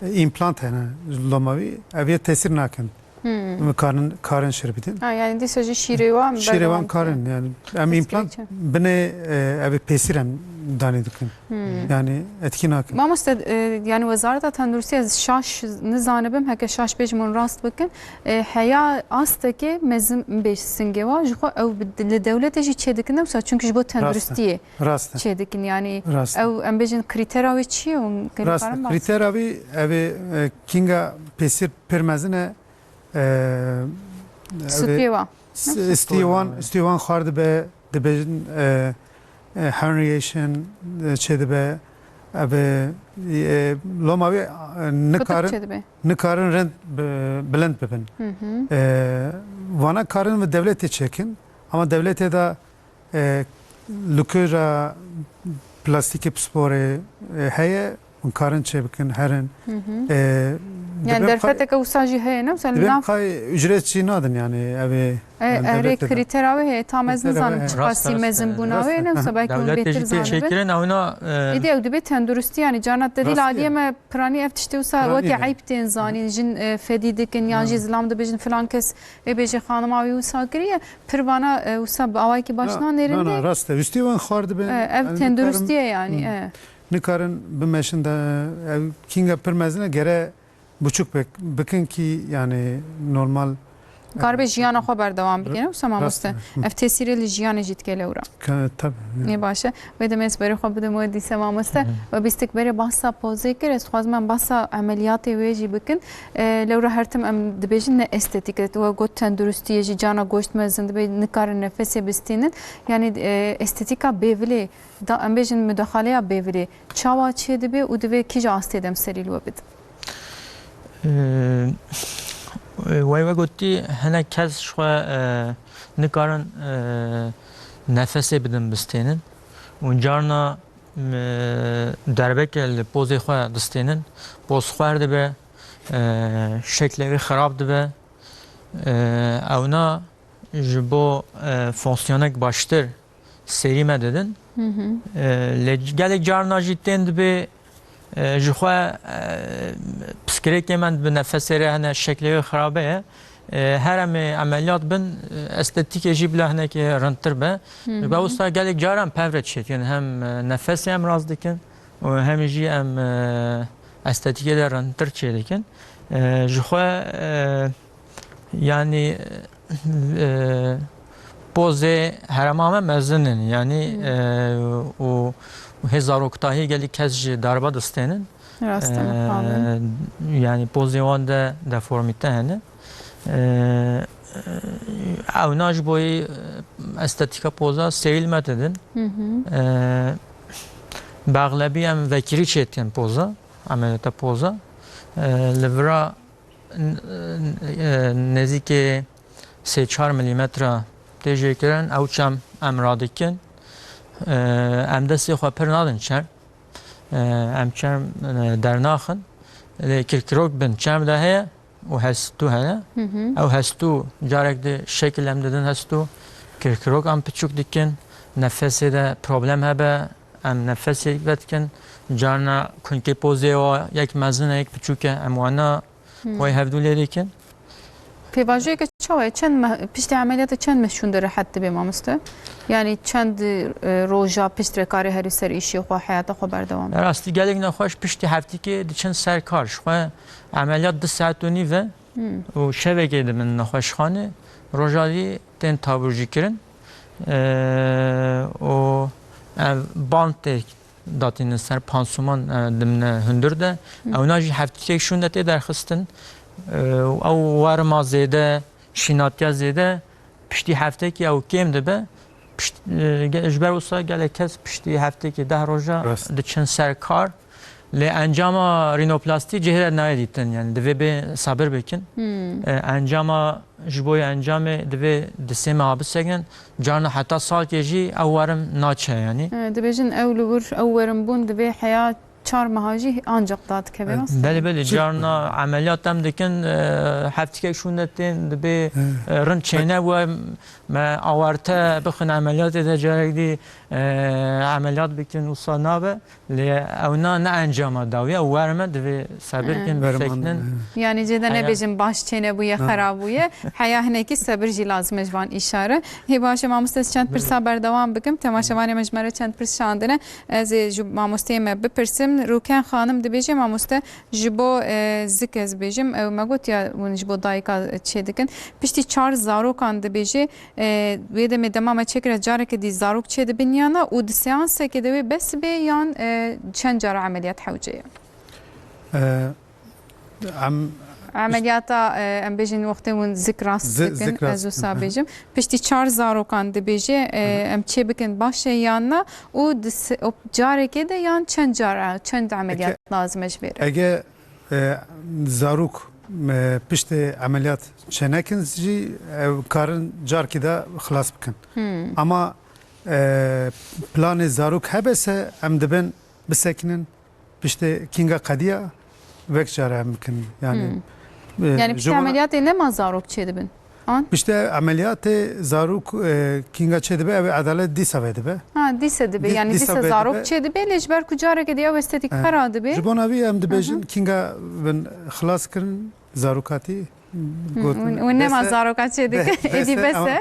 e, împlant hene loma wî, ev yê tesîr nakin. Hmm. Em karin, karin şîr bidin. Ha, yani dîsa jî şîrê wan Şîrê wan berdewam karin, yani. Em Dest împlant pêçe. binê, e, ev pêsîr em danê dikin. Hmm. Yani etkî nakin. Mamoste, e, yani Wezareta Tenduristî ez şaş nizanibim, heke şaş bêjim hûn rast bikin. E, heya astekê mezin bêj singê wa, ji xwe ew bi, li dewletê jî çêdikin ne wisa, çünkü ji bo Rast e. tenduristiyê Rast e. çêdikin. Yani Rast e. ew em bêjin krîtera wê çi ye? Hûn Rast e. karin bas- Krîtera wî ev ê, e, kînga pêsîr pir mezin e, e, ev ê Stûyê wa. s-, stûyê wan, stûyê wan xwar dibe, dibêjin, e, e, herniation, e, çê dibe, ev ê, e, loma wê, e, Kutuk nikarin, çê dibe. nikarin rind bi-, bilind bibin. Hı hı. E, vana karin bi dewletê çêkin, ama dewletê de, e, lukêra plastîkê pisporê, e, heye, hûn karin çê bikin, herin. Hı hı. E, Yani dibên derfeteke wisa jî heye, ne? Mesela dibên nav qay ücret jî nadin yani, ev ê E, Yani erê devlette de. Krîtera wê heye, tam ez Krîtera nizanim wê, çiqasî rast, rast, mezin bûna wê, ne wisa belkî hûn bêtir zanibin. Rast, rast. Êdî ew dibê tenduristî, yanî carna te dî Rast aliyê ye. Me piranî ev tiştê wisa Piranî wekî ye. Eyb tên zanîn, jin, e, fedî dikin, yan Ha. jî zilam dibêjin filan kes ê bêjê xanima wî wisa kiriye. Pir vana, e, wisa bi awayekî baş Na, nanêrin na, na, de. Rast e. Wistî wan xwar dibe. E, ev Yani tenduristî ye nikarin, yanî, hmm. e. Nikarin bimeşin de, ev kînga pir mezin e, gere buçuk bek-, bikin ki yani normal. Karibe jiyana xwe berdewam bike, ne wisa mamoste? Rast e. Hı. Ev tesîrê li jiyanê jî dike lewra. Ka-, tabii, yani. Nê baş e. Wê demê ez berê xwe bidim we dîse mamoste. Hı hı. We bîstik berê bahsa pozê kir, ez dixwazim em bahsa emeliyatê wê jî bikin. E, lewra her tim em dibêjin ne estetîk e. We got tenduristiyê jî cana goşt mezin dibe, nikarin nefesê bistînin. Yani, e, estetîka bêvilê da, em bêjin mudaxaleya bêvilê çawa çêdibe û divê kîja astê de em serî li we bidin? Ee, e, Wey we gotî, hinek kes ji xwe, e, nikarin, e, nefesê bidin bistênin û carna, e, derbeke li pozê xwe distênin, poz xwer dibe, e, şeklê wê xirab dibe. E, ewna ji bo, e, fonksiyonek baştir serî me didin. Hı hı. E, lê gelek carna jî tên dibê, e, ji xwe, e, piskirêkê me bi nefesê re hene şeklê wê xirabe ye. E, her em ê emeliyat bin, e, estetîkê jî bila hinekê rindtir be. Hı hı. Ji ber wisa gelek caran pev re çêdikin. Hem, e, nefesê em rast dikin û hem jî em, e, estetîkê de rindtir çêdikin. E, ji xwe, e, Yanî, e, pozê herêma me mezin in, yanî, Hmm. e, û, û hê zaroktahî gelî kes ji darba distênin. Rast e, E, mixabin. Yanî pozê wan de deformîte hene. E, e, ewna ji boyî, e, estetîka poza sêwîl me didin. Hı hı. E, Baxlebî em vekirî çêtin poza, emeliyata poza. E, li vira n-, n-, e, nêzîkê sê çar milîmetre tê jêkirin, ew çem em radikin. E, em destê xwe pir nadin çem. E, em çem, e, dernaxin. Lê kirkirok bin çem de heye û hestû heye. Hı hı. Ew hestû carek di şekil em didin hestû. Kirkirok em piçûk dikin. Nefesê de problem hebe, em nefesê vedikin. Carna kunkê pozê wa yek mezin e, yek piçûk e. Em wana Hmm. Xwey hevdû lê dikin. Pêvajoyeke çawa ye? Çend meh, piştî emeliyata çend meh şûnde rehet dibe mamoste? Yani çend, e, roja pişt re kare herî ser îşê xwe, heyata xwe berdewam bike? Rastî gelek nexweş piştî heftîkê diçin ser kar. Ji xwe emeliyat du saet û nîv e Hmm. û şevekê dibin nexweşxanê. Roja dî tên taburcîkirin. E, û ev band tê datînin ser pansuman, e, dimine hundir de. Hı. Ewna jî heftîkek şûnde tê derxistin. E, ew werma zêde, şînatiya zêde, piştî heftekî ew kêm dibe. Pişt-, e, ge-, ji ber wisa gelek kes piştî heftekî deh roja Rast. diçin ser kar. Lê encama rînoplastî cihê re nayê dîtin, yani divê bê sabir bikin. Hmm. E, encama, ji bo encamê divê di sê meha bisekinin, carna heta salkê jî ew werim naçe, yani. E, dibêjin ew li wir, ew werimbûn divê heya çar meha jî ancak dadikeve, E, rast e? Belê, belê, Çi? carna emeliyat em dikin, e, heftikek şûnde tên, dibê, E, e, rind çêne we me awarte bixin emeliyatê de carek dî, e, emeliyat bikin, wisa nabe. Lê ewna ne encama dawî ye, ew werme divê sebir Hı. kin, Werman, bisekinin. hı. Yani cê de Heya- nebêjin baş çêne bûye, Ha. xera bûye. Heya hinekî sebir jî lazim e ji van îşare. Hê baş e, mamoste, ez çend Belê. pirsa berdewam bikim. Temaşevanê me ji me re çend pirs şandine. Ez ê ji mamosteyê me bipirsim. Rûken Xanim dibêje, mamoste, ji bo, e, zik ez bêjim, ew me gotiya hûn ji bo dayika çê dikin. Piştî çar zarokan dibêje, E, wê demê dema me çêkire careke dî zarok çêdibin yana û di seansekê de wê bes bê yan, e, çend cara emeliyat hewce ye? E, em Emeliyata, e, em bêjin wextê hûn zik rast Zi-, dikin, zik rast ez wisa dikin, aha. bêjim. Piştî çar zarokan dibêje, e, Aha. em çê bikin baş e yan na û di se-, o carekê de yan çend cara, çend emeliyat Eke-, lazim e ji vê re? Ege e, zarok, e, piştê emeliyat çênekin jî, e, karin carkî de xilas bikin. Hmm. Ama, e, planê zarok hebe se em dibin bisekinin piştê kînga qediya wek care em bikin. Yani, Hmm. e, Yani piştê ji wana emeliyatê nema zarok çêdibin? an? Piştî emeliyatê zarok, e, kînga çêdibe, ew ê edalet dîsa vedibe. Ha, dîsa dibe. Dî-, yani dîsa dîsa zarok vedibe. Çêdibe, lê ji ber ku careke dî ew estetîk, e, pera dibe. Ji bona vî em dibêjin, hı hı, kînga bin xilas kirin zarokatî. Hı, gotin, û, û nema bes e, zaroka çêdike, be-, êdî bes e, bes e.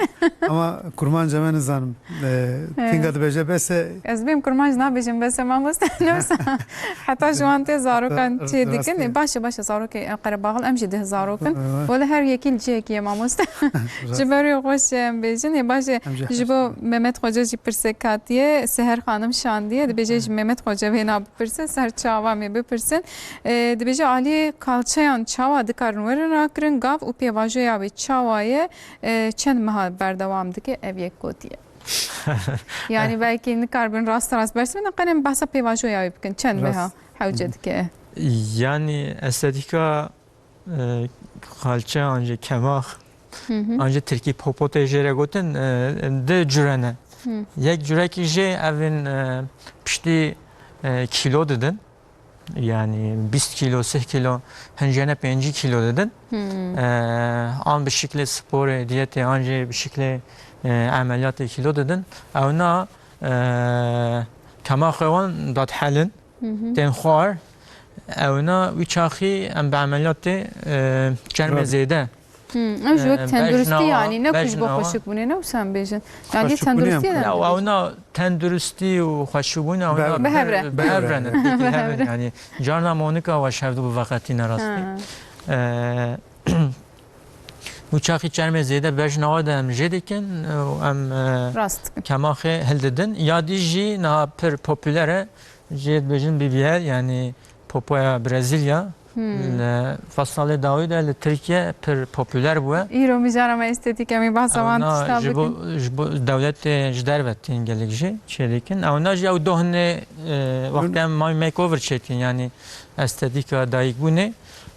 Ama, ama kurmanca me nizanim. E, e, kînga dibêje bes e. Ez bêm kurmanc nabêjim bes e mamoste. Ne wisa. Heta ji wan tê zarokan çêdikin. Rastî. Baş e, baş e, zarokê em qerebaxil, em jî deh zarok in. Evet. Wele her yekî li cihekî ye mamoste. Rastî. Ji ber wê xweş e em bêjin. Ê baş e, em jî ji bo Mehmet Xoca jî pirsek hatiye. Seher Xanim şandiye. Dibêje ji Mehmet Xoca vêna bipirse, ser çava me bipirsin. E, dibêje aliyê kalçeyan çawa dikarin werin rakirin, gav û pêvajoya wê çawa ye, e, çend meha berdewam dike, ev yek gotiye. Yani belkî nikaribin rast rast bersivînin, qenem behsa pêvajoya wê bikin, çend meha hewce dike? Yani estetîka, e, kalçe an jî kemax, hı hı, an jî tirkî popo tê jê re gotin, e, du cure ne. Hı. Yek curekî jê evin, e, piştî, e, kîlo didin. Yani bîst kîlo, sih kîlo, hin jê ne pêncî kîlo didin. Hmm. Ee, an bi şiklê sporê, diyetê, an jî bi şiklê, e, emeliyatê kîlo didin. Ewna, e, kemaxê wan dadihelin, hı hı, tên xwar. Ewna wî çaxî em bi emeliyatê, e, çermê zêde Hmm, ew ji wek, e, tenduristî bejnawa, yanî, ne ku ji bo bejnawa. Xweşikbûnê, ne wisa em bêjin. Yanî xweşikbûnê tenduristî em ye. Ya, ew ewna tenduristî û xweşikbûn ewna bi hev re. Bi hev re ne. Bi hev re. Yanî carna Monika wa şevdû bi veqetîne rastî. Ha. E, û çaxî çermê zêde bejnawa de em jê dikin û em, e, rast dikin. Kemaxê hildidin. Ya dî jî niha pir popüler e. Jê dibêjin B B L, yanî popoya Brezîlya. Hmm. Li fesalê dawî de li Tirkiye pir popüler bûye. Îro mijara me estetîk em ê behsa wan tişta bikin. Ji bo, ji bo dewletê ji derve tên gelek jî çêdikin. Ewna jî ew dohnê, e, wextê em may makeover çêkin, yanî estetîka dayikbûnê.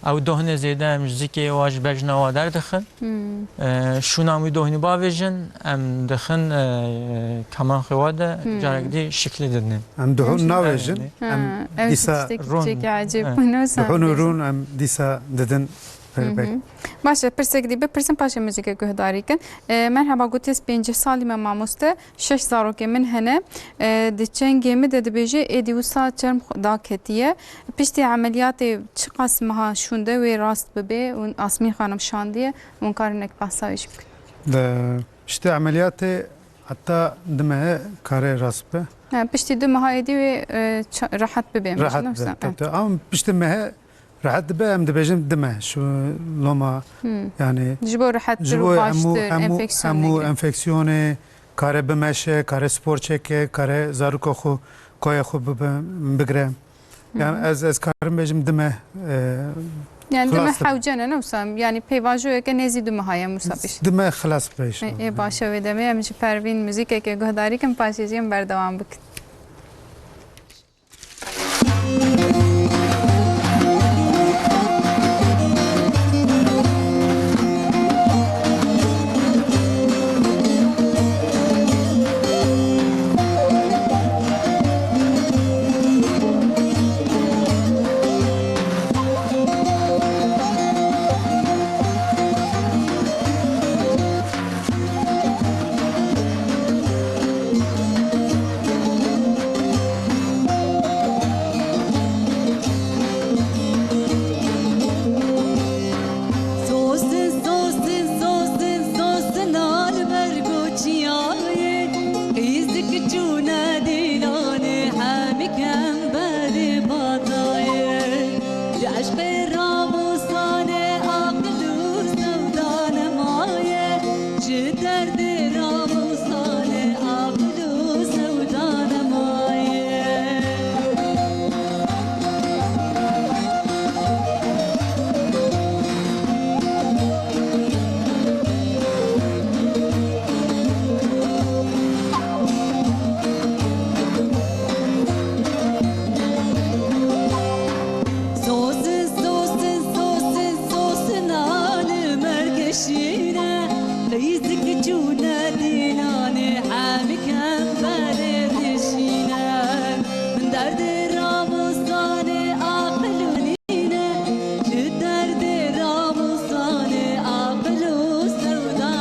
Ew dohnê zêde em ji zikê wa, ji bejna wa derdixin. Hmm. E, şûna em wî dohnî bavêjin, em dixin, e, kemaxê wa de, hmm, carek dî şiklî didin. Em dihûn navêjin, ha, em ew jî dîsa tiştekî rûn, çêkî ecêb bû, ne wisa em bêjin. Dihûn û rûn em dîsa didin perbek. Hı hı. Baş e, pirsek dî bipirsin, paşê muzîkê guhdarî kin. E, merheba, gotiye ez pêncî salî me mamoste. Şeş zarokê min hene. E, di çengê min de dibêje, êdî wisa çerm xwe daketiye. Piştî emeliyatê çiqas meha şûnde wê rast bibe û Asmîn Xanim şandiye, hûn karin nek behsa wê jî bikin? Di piştî emeliyatê heta du mehê kare rast bibe. Ha, piştî du meha êdî wê, e, ça-, rehet bibe. Rehet bibe, tabii, tabii. Ama piştî mehê Rehet dibe, em dibêjin dime, şu loma, hmm, yani, ji bo rehettir û baştir, hemû, enfeksiyonê, hemû enfeksiyonê, kare bimeşe, kare spor çeke, kare zaroka xwe, koya xwe bibe, bigire. Yani, hmm, ez, ez karim bêjim dime, e, yani dime xilas dibe. Hewce ne, ne wisa, yani pêvajoyeke nêzî du meha ye, wisa bêjin. Dime xilas bibe inşallah. Ê, ê, baş e, wê demê em ji Pervîn muzîkeke guhdarî kin, paşê jî em berdewam bikin. Sosin, sosin, sosin, sosin, al ber goçiyayê. Qîzik çûne dîlanê, hemî kemberê batayê. Ji eşqê ramusanê aqil û sewda nemaye. Ji derdê ramusanê aqil û sewda nemaye. Sosin, sosin, sosin, sosin, al mergeşine. Qîzik çûne dîlanê, hemî kemberê dişîne. Min derdê ramusanê aqil û nîne, ji derdê ramusanê aqil û sewda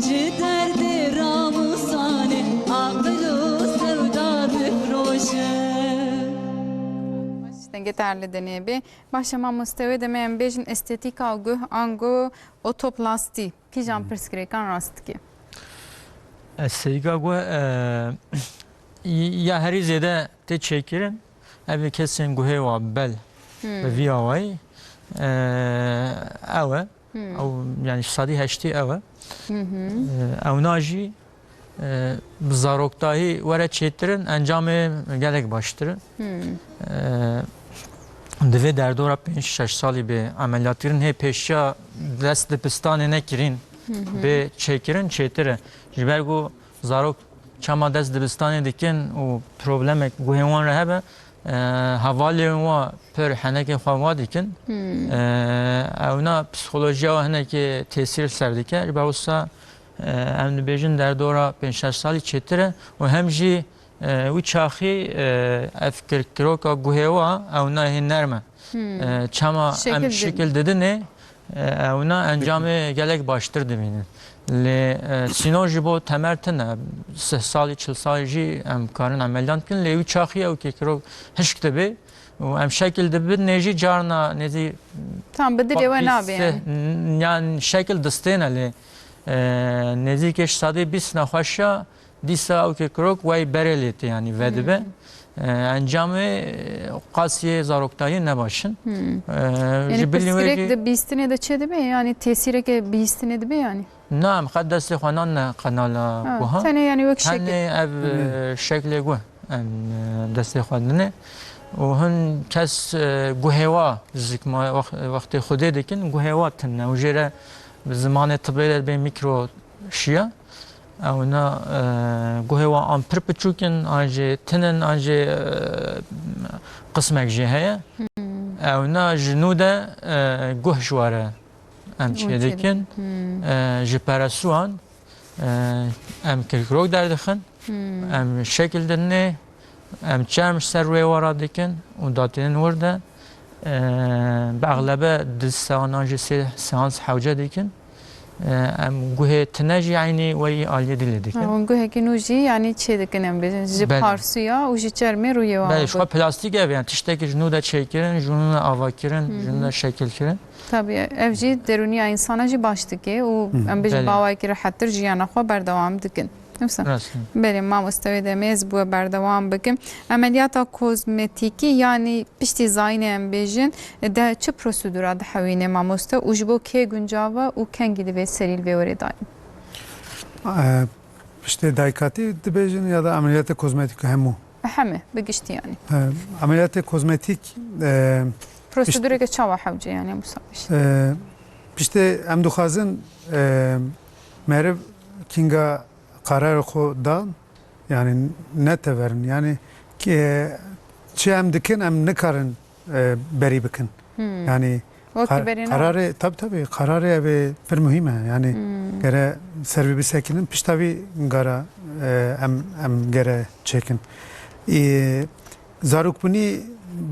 Ji derdê ramusanê aqil û sewda difroşe. Dengê te her li dinê bê. Baş e mamoste, wê demê em bêjin estetîka guh ango otoplastî. Kîjan pirsgirêkan rast dike? Estetîka guh, e, ya herî zêde tê çêkirin, ev ê kesên guhê wa bel bi vî awayî, e, ew e. Ew, yani sedî heştî ew e. E, ewna jî, e, bi zaroktahî were çêtir in, encamê gelek baştir in. E, di vê derdora pênc şeş salî bê emeliyatkirin, hê pêşiya dest dibistanê nekirîn bê çêkirin çêtir e. Ji ber ku zarok çema dest dibistanê dikin û problemek guhên wan re hebe, e, hevalên wa pir henekên xwe wa dikin. E, ewna psîkolojiya wa hinekê tesîr li ser dike. Ji ber wisa, e, em dibêjin derdora pênc şeş salî çêtir e û hem jî, e, wî çaxî, e, ev kirkiroka guhê wa ewna hê nerm e. E, çema em şekil didinê, e, ewna encamê gelek baştir dibînin. Lê, e, sînor ji bo temer tune, sih salî, çil salî jî em karin emeliyat bikin, lê wî çaxî ew kekirok hişk dibe û em şekil dibinê jî carna nêzî Tam bi dilê we nabê yani. Yan şekil distêne lê, e, nêzîkê ji sedê bîst nexweşiya dîsa ew kekirok wey berê lê tê, yanî vedibe. E, encamê, e, qasiyê zaroktayî ne baş in. E, Yanî ji bilî wê pirsgirêk jî di bîstinê de çê dibe? Yanî tesîreke bîstinê dibe yanî? Na, em qet destê xwe nanine qenala Ha, guha. Tenê yanî wek şekil. Tenê ev, e, şeklê guh em, e, destê xwe dine. Û hin kes, e, guhê wa zikma wex-, wextê xwedê dikin, guhê wa tune. Û jê re bi zimanê tibê de bê mikro şiya. Ewna, e, guhê wan an pir piçûk in, an jî tinin, an jî, e, qismek jî heye. Ewna ji nû de, e, guh ji were em çêdikin. E, ji peresuan, e, em kirkirok derdixin, em şekil dinê, em çerm ji ser wê wara dikin û datînin wir de, e, bi exlebe du seanan jî sê seans hewce dikin. E, em guhê tine jî eynî weyî aliyê dilê dikin. Ha, hûn guhekî nû jî, yanî çê dikin, em bêjin, ji Belê. parsuya û ji çermê rûyê wan Belê, ji xwe plastik ev, yani tiştekî ji nû de çêkirin, ji nû de avakirin, ji nû de şekil kirin. Tabii, ev jî derûniya însana jî baş dike û em bêjin Belê. bi awayekî rehettir jiyana xwe berdewam dikin. Wisa. Rast e. Belê, mamoste wê demê ez bi we berdewam bikim. Emeliyata kozmetîkî, yanî piştî zayînê em bêjin, de çi prosedûra dihewîne mamoste û ji bo kê guncav e û kengî divê serî li vê werê dayîn? E, piştê dayikatî dibêjin ya da emeliyatê kozmetîk hemû? Heme, bi giştî yanî. E, emeliyatê kozmetîk, e, Prosedûreke çawa hewce yanî em wisa bêjin? E, piştê em dixwazin, e, meriv kînga qerarê xwe dan, yani ne teverin. Yani ki, çi em dikin, em nikarin, e, berî bikin. Yani Wekî qe-, berê ne? qerarê, tabii, tabii, qerarê ev ê pir muhîm e. Yani gere ser vî bisekinin, pişta vî gara, e, em, em gere çêkin. E, zarokbûnî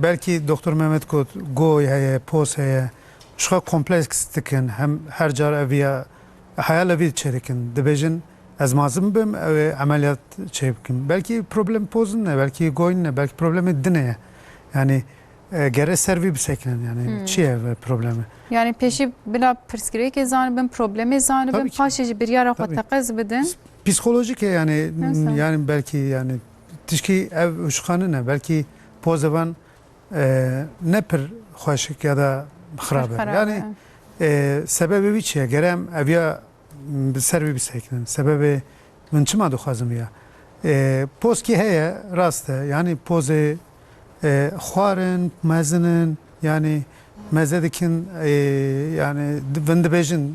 belkî Doktor Mehmet got, goy heye, poz heye, ji xwe kompleks dikin, hem her car ev ya, heyal evî çêdikin. Dibêjin, ez mazin bim, ew ê emeliyat çê bikim. Belkî problem pozin ne, belkî goyîn ne, belkî problemê din e. Yani, e, gere ser vî bisekinin, yani çi ye ve problemi? Yani pêşî bila pirsgirêkê zanibin, problemê zanibin, Tabii ki. paşê jî biryara xwe Tabii. teqez bidin. Psikolojik e yani, Nasıl? yani belkî yani tişkî ev uşxanin e, belkî pozevan e, ne pir xweşik ya da xirab e. Pir xirab e. Yani, e, sebebê wî çi ye? Gere em eviya, m, bi ser wî bisekinin. Sebebê min çima dixwazim ya? E, pozkî heye, rast e. Yani pozê, e, xwarin, mezin in, yani meze dikin, e, yani di-, vin dibêjin,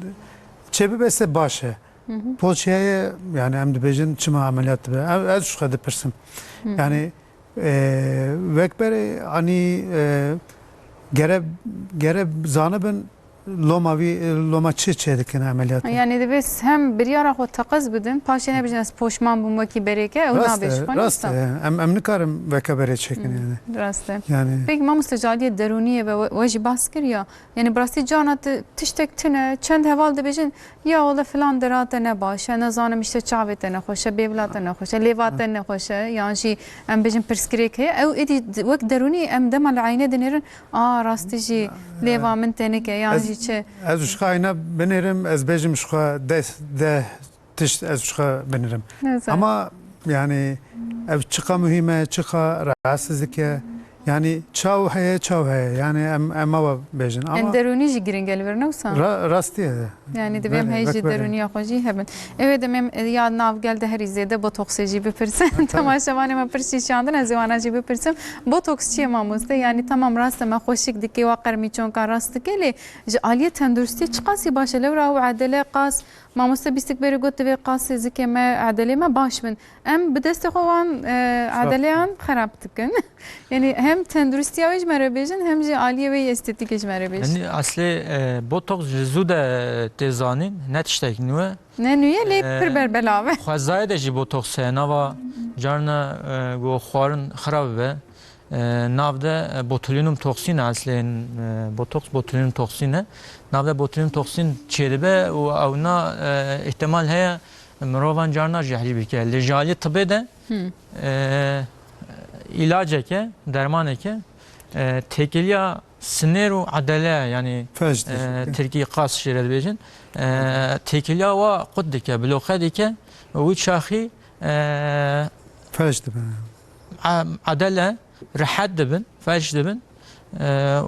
çê bibeste baş e. Poz çi heye, yani em dibêjin çima emeliyat dibe? Ev, ez ji xwe dipirsim. Yani E, wek berê anî, e, gere, gere zanibin Loma wî, loma çi çêdikin emeliyatê? Yani divê s-, hem biryara xwe teqez bidin, paşê nebêjin ez poşman bûm wekî berê ke, ew Rast e, nabêjin xwe rast nîsa. e. Em, em nikarin veke berê çêkin yani. Rast e. Yani Peki mamoste, ji aliyê derûniyê ve we, we jî bas kir ya. Yani bi rastî carna ti-, tiştek tune, çend heval dibêjin, ya wele filan dera te ne baş e, nezanim işte çavê te nexweş e, bêvla te nexweş e, lêva te nexweş e, yan jî em bêjin pirsgirêk heye. Ew êdî d-, wek derûnî em dema li eynê dinêrin, a rastî jî lêva min tenike, yan jî çi. Ez ji xwe eyna binêrim, ez bêjim ji xwe deh, deh tişt ez ji xwe binêrim. Ama yani ev çiqa muhîm e, çiqa rahatsizlik e. Yani çaw heye, çaw heye. Yani em, em ava bêjin. Ama Em derûnî jî giring e li vir, ne wisa? Ra-, rastî ye. Yani divê em Belê, heyî jî wek belê. derûniya xwe jî hebin. Ew ê demê em, e, ya navgel de herî zêde botoksê jî bipirsin. Temaşevanê me pirsî şandin, ez ê wana jî bipirsim. Botoks çi ye mamoste? Yani tamam rast e me xweşik dike, wa qermîçonka rast dike, lê ji aliyê tenduristiyê çiqasî baş e? Lewra ew edele qas, mamoste bîstik berê got divê qasê zikê me, edelê me baş bin. Em bi destê xwe wan, e, Xerab edeleyan xerab dikin. Yani hem tenduristiya wê ji me re bêjin, hem jî aliyê wê yê estetîkê ji me re bêjin. Yani aslê, e, botoks ji zû de tê zanîn, ne tiştek nû ye. Ne nû ye, lê E, pir berbelav e. Xwezayê de jî botoks heye, nava carna, e, ku xwarin xirab be. E, nav de, e, botulinum toksîn e, aslên, e, botoks botulinum toksîn e. Nav de botulinum toksîn çêdibe û ew na, e, îhtimal heye mirovan carna jehrî bike. Lê ji aliyê tibê de, Hmm. e, îlaceke, dermaneke, e, têkiliya sinêr û edele, yani, Felç e, dike. tirkî qas jê re dibêjin, e, têkiliya wa qut dike, bloqe dike û wî çaxî, e, Felç dibe. e, edele rehet dibin, felç dibin, e,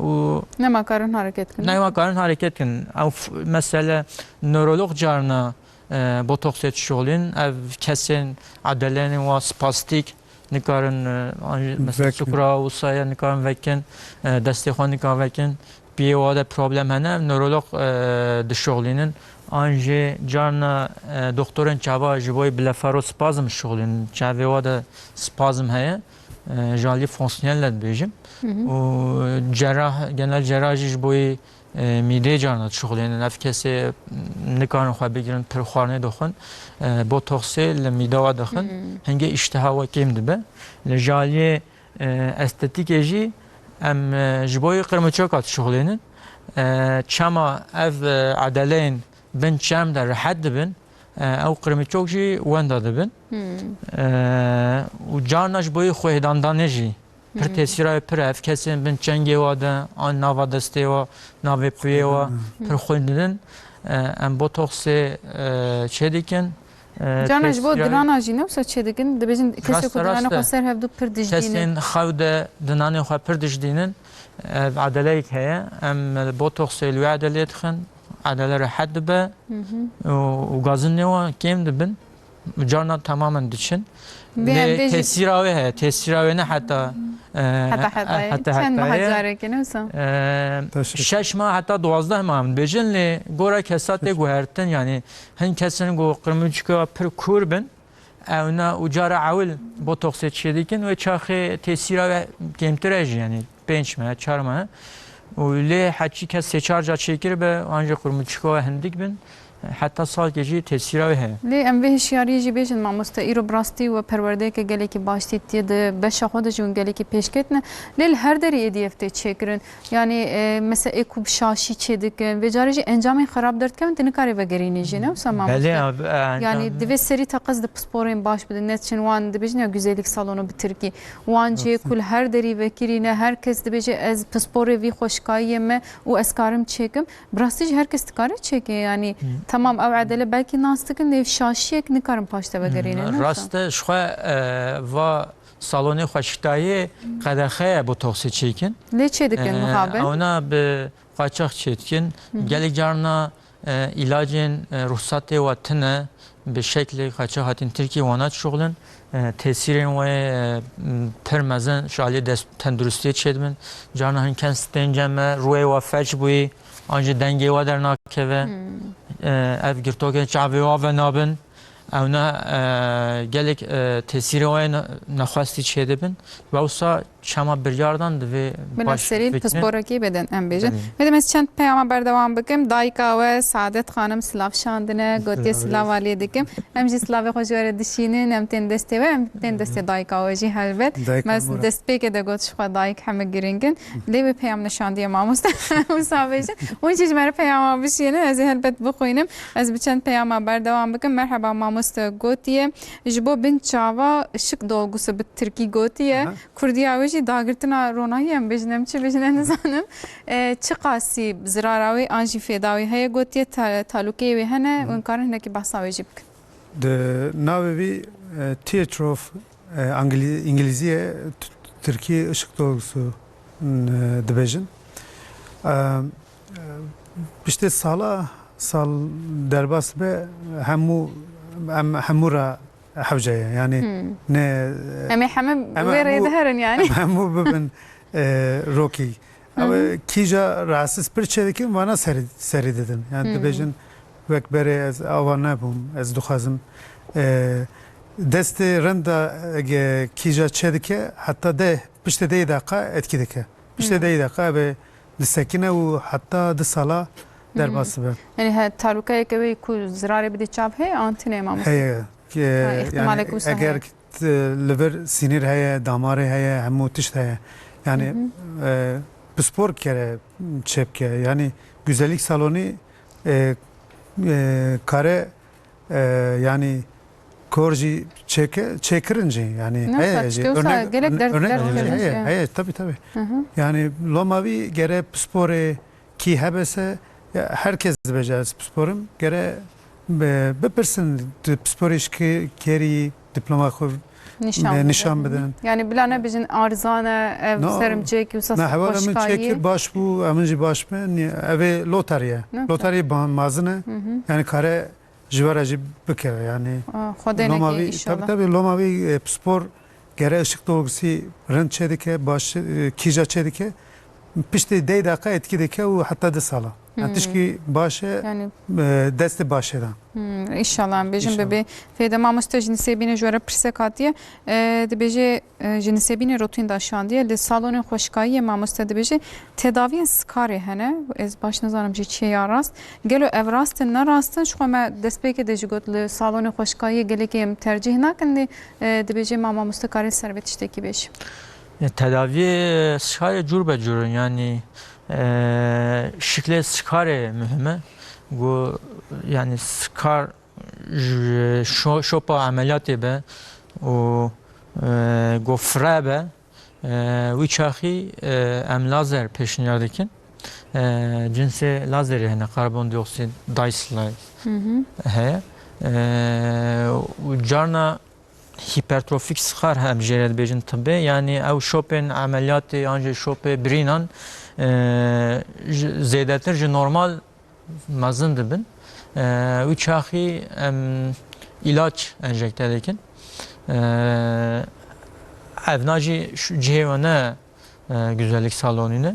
û Nema karin hareket kin. nema karin hareket kin. Ew f-, mesele nörolog carna, e, botoksê dişuxulîn. Ev kesên edelên wa spastik nikarin, e, an jî mesela Vekin. çukura wisa ye nikarin vekin, e, destê xwe nikarin vekin. Piyê wa de problem hene, ev nörolog, e, dişuxulînin. An jî carna, e, doktorên çava ji bo blefarospazm dişuxulînin. Çavê wa de spazm heye. E, ji alî fonksiyonel de dibêjim. Hı hı. Û cerrah, genel cerrah jî ji bo yê, e, mîdeyê carna dişuxulênin. Ev kesê nikarin xwe bigirin, pir xwarinê dixwin. E, botoksê li mîdewa dixwin. Hı. Hingê îştiha we kêm dibe. Li ji aliyê, e, estetîkê jî em, e, ji bo yê qirmiçoka dişuxulênin. E, çema ev, e, edeleyên bin çem de rehet dibin, e, ew qirmiçok jî wenda dibin. Hmm. E, û carna ji bo yê xwêhdandanê jî pir Hmm. tesîra wê pir e. Ev kesên bin çengê wa de, an nava destê wa, navê piyê wa Hmm. pir xwîn didin. E, em botoksê, e, çê dikin. E, Carna ji bo tesîra wê dilana jî ne wisa çê dikin, dibêjin kesê Rast ku e, dilanê rast e. xwe ser hevdu pir dijdînin. Kesên xew de dinanê xwe pir dijdînin. Ev edeleyek heye. Em botoksê li wê edelê dixin. Edele rehet dibe Hı hı. û, û gazinê wan kêm dibin. Carna tamamen diçin. Vê Lê em bêjin tesîra wê heye. Tesîra wê ne heta, e, Heta heta e, ye. heta Çend heta meha ye. careke ne wisa? E, Teşekkür. şeş mah heta duwazdeh mah em dibêjin, lê gora kesa tê Teşekkür. guhertin, yani hin kesên ku qirmiçka pir kûr bin, Ewna û cara ewil botoksê çêdikin wê çaxê tesîra wê kêmtir e jî, yanî pênc meh, çar meh. Û lê heçî kes sê çar ca çêkiribe, an jî qurmûçika we hindik bin, heta salkê jî tesîra wê heye. Lê em vê hişyariyê jî bêjin mamoste, îro bi rastî we perwerdeyeke gelekî baş dîtiye, di beşa xwe de jî hûn gelekî pêş ketine. Lê li her derî êdî ev tê çêkirin. Yanî, e, mesela ê ku bi şaşî çê dikin, vê carê jî encamên xerab derdikevin, tu nikarî vegerînî jî, ne wisa mamoste? Belê, abi, e, Yanî encam divê serî teqez di pisporên baş bidin, ne çin wan dibêjin ya güzellik salonu bi tirkî. Wan cihê Rast. ku li her derî vekirî ne, her kes dibêje ez pisporê vî xweşikayiyê me û ez karim çêkim. Bi rastî jî her kes dikare çêke, yanî Hı. tamam ew edele belkî nas dikin, lê şaşiyek nikarin paş de vegerînin, Hı. ne wisa? Rast e, ji xwe, e, va salonê xweşikdayê qedexe ye botoksê çêkin. Lê çê dikin E, mixabin? Ewna bi qaçax çêdikin. Hı hı. Gelek carna, e, îlacên, e, ruhsatê we tune bi şeklê qaçax hatin Tirkiyê wana dişuxulin. E, tesîrên wê, e, m, pir mezin ji aliyê dest tenduristiyê çêdibin. Carna hin kes tên cem me, rûyê we felç bûyî, an jî dengê we dernakeve. Hmm. E, ev girtokên çavê we venabin. Ew ne, e, gelek, e, tesîrê wê ne-, nexwestî çêdibin. Wewsa çema biryar dan divê Bila baş serî fikrin. Pisporekî bidin, em bêjin. Belê. Medim ez çend peyama berdewam bikim. Dayika we Saadet Xanim silav şandine, gotiye Silav. Silava lê dikim. Em jî silavê xwe ji we re dişînin, em tên destê we, em tên destê dayika we jî helbet. Dayika Me ez Mura. Destpêkê de got ji xwe dayik heme giring in. Lê wê peyam neşandiye mamoste. Wisa bêjin. Hûn jî ji me re peyama bişînin, ez ê helbet bixwînim. Ez bi çend peyama berdewam bikim. Merheba mamoste gotiye. Ji bo bin çava ışık dolgusu bi tirkî gotiye. Aha. Kurdiya wê jî dagirtina ronahiyê em bêjin, em çi bêjin, ez nizanim. E, çiqasî zirara wê an jî fêda wê heye gotiye, ta-, talûkeyê wê hene, Hı. hûn karin hinekî behsa wê jî bikin. Di navê vî, e, Teardrop, e, Angilî-, Îngilîziyê t-, Tirkî ışık dolgusu, e, dibêjin. E, e, piştê sala, sal derbas be hemû, em hemû re hewce ye. Yani Hmm. ne, Em ê hemû em wê rê hemû, diherin yani. Em hemû bibin, e, rokî. Hı hı. Ew kîja rahatsız pir çêdikin, vana serî, serî didin. Yani Hı. dibêjin, wek berê ez ava nebûm, ez dixwazim, e, destê rinda, e, kîja çêdike, heta deh, piştê deh deqa etkî dike. Piştê Hı. deh deqa ev ê disekine û heta du sala derbas Hmm. be. Yani he, talûkeyeke wê ku zirarê bidê çav heye, an tune mamoste? Heye. Ke-, Ha, yani ihtimalek wisa eger heye. t-, li vir sînir heye, damarê heye, hemû tişt heye. Yani, Hı hı. e, pispor kere çêbike. Yani güzellik salonî, e, e, kare, e, yani kor jî çêke-, çêkirin jî. Yani Ne heye wisa jî. Örnek, gelek örnek, dert, örnek dert heye, verin heye, jî. heye, tabii, tabii. Hı hı. Yani loma vî gere pisporê kî hebese, ya, herkes dibêje ez pispor im, gere bi-, bipirsin, tu pisporî ji kê-, kêrî diploma xwe Nîşan e, bidin. nîşan bidin. Yani bila nebêjin arzane, ev No. serimcek, wisa Na, heval em xweşikayî. çêkir baş bû, em jî baş bin, ev ê lotarî ye. Ne? Lotarî ba-, mazin e. Hı hı. Yani kare ji we re jî bike, yani. Aa, Xwedê loma nekê vî, inşallah. Tabii, tabii, loma vî, e, pispor gere ışık dolgusu rind çêdike, baş, e, kîja çêdike, piştê deh deqa etkî dike û heta du sala. Yani Hmm. tişkî baş e, Yani e, destê baş e da. Hmm, inşallah em bêjin İnşallah. bibê fêde. Mamoste ji Nisêbînê ji we re pirsek hatiye. E, dibêje, e, ji Nisêbînê rotîn da şandiye. Li salonên xweşikayiyê mamoste dibêje tedaviyên sikarê hene. Ez baş nizanim jî çi ye ya rast. Gelo ev rast in, ne rast in? Ji xwe me destpêkê de jî got li salonê xweşikayiyê gelekê em tercîh nakin. Lê, e, dibêje ma mamoste karê ser vê tiştekî bêje. Ya, tedaviyê sikarê cûr be cûr in. Yani, e, şiklê sikarê muhim e. Ku, yani, sikar ji şo-, şopa emeliyatê be û, e, ku fire be, e, wî çaxî, e, em lazer pêşniyar dikin. E, cinsê lazerê hene, karbondioksid, dye slide Hı hı. heye. E, û carna hipertrofik sixar em jê re dibêjin tibê, yani ew şopên emeliyatê yan jî şopê birînan, e, ji, zêdetir ji normal mezin dibin. E, wî çaxî em îlaç enjekte dikin. E, evna jî şu cihê we ne, e, güzellik salonî ne.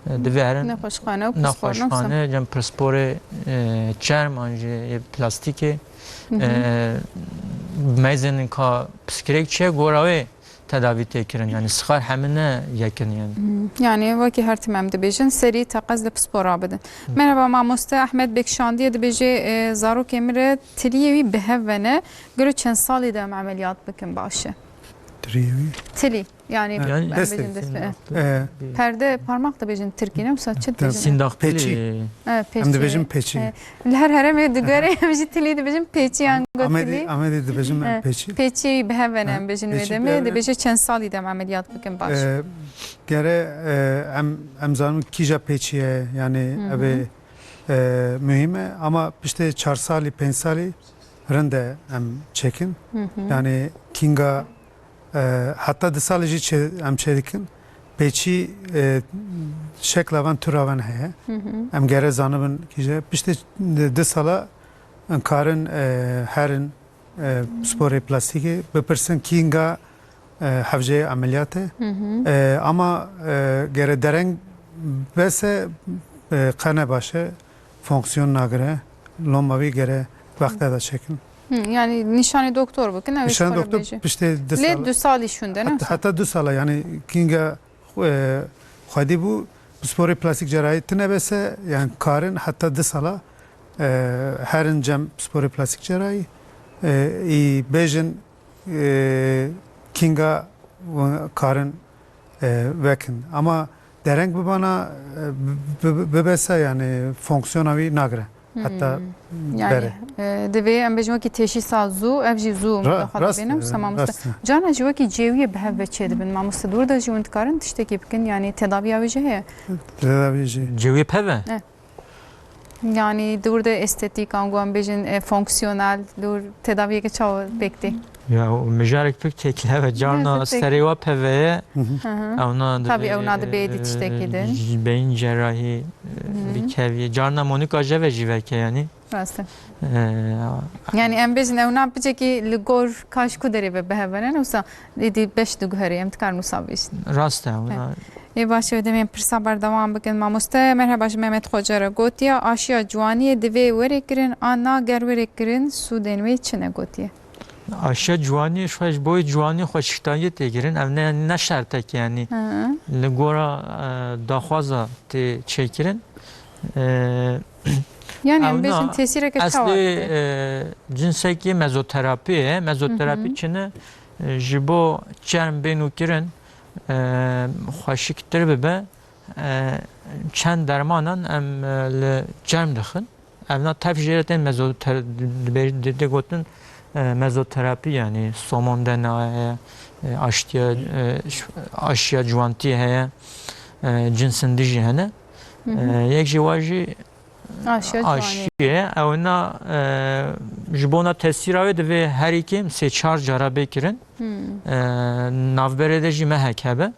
E, divê herin Nexweşxane û pispor, nexweşxane, nexweşxane, cem pisporê, e, çerm an jî yê plastîkê. Hı hı. E, meyzên ka piskirêk çi ye, gora wê tedavî tê kirin. Yani sixar hemine yekin yani. Hmm, yani wekî her tim em dibêjin, serî teqez li pispora bidin. Hı. Merhaba mamoste, Ahmet Bekşandiye dibêje, e, zarokê min re tiliyê wî bi hev ve ne. Gelo çend salî de em emeliyat bikin baş e? Tiliyê wî? Tilî. Yani, Yani em Destê. bêjin destê. Sindaq. E. Perde, parmak da bêjin tirkî, ne wisa çi Tabii. dibêjin? Sindaq Pêçî. pili. E, Em dibêjin pêçî. E, li her heremê digere em jî tilî dibêjin pêçî yan got Amedî, tilî. Amedî dibêjin em E, pêçî. Pêçî bi hev ve ne Ha, em bêjin wê pêçî demê. bi hev ve. Dibêje çend salî de em emeliyat bikin baş. E, gere, e, em, em zanin kîja pêçî ye, yani Hı hı. ev ê, e, muhîm e, ama piştê çar salî, pênc salî rind e em çêkin. Hı hı. Yani kînga E, heta du salê jî çê-, em çêdikin. Pêçî, e, şekla van, tura van heye. Hı hı. Em gere zanibin kîje. Piştî du sala em karin, e, herin, e, sporê plastîkê, bipirsin kînga, e, hevjeyê emeliyatê. Hı hı. E, ama, e, gere dereng bese, e, qe ne baş e, fonksiyon nagire. Loma vî gere wexte de çekin. Hı, yani nîşanê doktor bikin, ew ê ji Nîşanê xwe re doktor bêje. Piştê du Lê sal, du salî şûnde, ne heta, wisa? Heta du sala, yani kînga, e, xwedî bû, bi sporê plastik cerahî tine bese, yani karin heta du sala, e, herin cem sporê plastik cerahî, e, î bêjin, e, kînga karin, e, vekin. Ama dereng bibana, e, bi-, bi-, bibese, yani fonksiyona wî nagre. Heta Yani, berê. E, divê em bêjin wekî teşhîsa zû, ev jî zû Ra-, mudaxale rast bêne, e, wisa mamoste. Rast e. Carna jî wekî cêwiyê bi hev ve çêdibin. Mamoste, di wir de jî hûn dikarin tiştekî bikin, yani tedaviya wê jî heye? Tedaviya jî. Cêwiyê peve? E. Yani di wir de estetîk, ango em bêjin, e, fonksiyonel, di wir tedaviyeke çawa pêk tê? Ya, o mijarek pek têkile ve, carna serê wa peve ye. Hı hı. Hı hı. Ewna Tabii, ewna dibê êdî tiştekî din. Beyin cerrahî, e, bikevî. Carna Monika jeve jî veke, yani. Rast e. E, Yani em bêjin ewna piçekî li gor ka ji ku derê ve bi hev ve ne, wisa êdî beş diguherê, em dikarin wisa bêjin. Rast e, ewna. Ê baş e, demên pirsa berdewam bikin. Mamoste, merheba, ji Mehmet Xoce re gotiye, aşiya ciwaniyê divê were kirin, an na ger were kirin, sûdên wê çi ne gotiye? Aşiya ciwaniyê ji xwe, ji bo ciwaniyê xweşikdayiyê tê kirin. Ev ne, ne şertek e, yani. Hı. Li gora, e, daxwaza tê çêkirin. E, Yani em bêjin tesîreke çawa dide? Eslê, e, cinsekî mezoterapî ye. Mezoterapî çi ne? E, ji bo çerm bê nûkirin, e, xweşiktir bibe, e, çend dermanan em, e, li çerm dixin. Evna tev jê re tên mezoter-, dibê-, dê, dê gotin, e, mezoterapî, yani somon D N A heye, e, aştiya, e, ş-, aşiya ciwantiyê heye, e, cinsên dijî hene. Hı hı. E, yek ji wa jî Aşiya ciwanê. Aşiye, ewna, e, ji bona tesîra wê divê herî kêm sê çar cara bê kirin. Hmm. E, navberê de jî mehek hebe.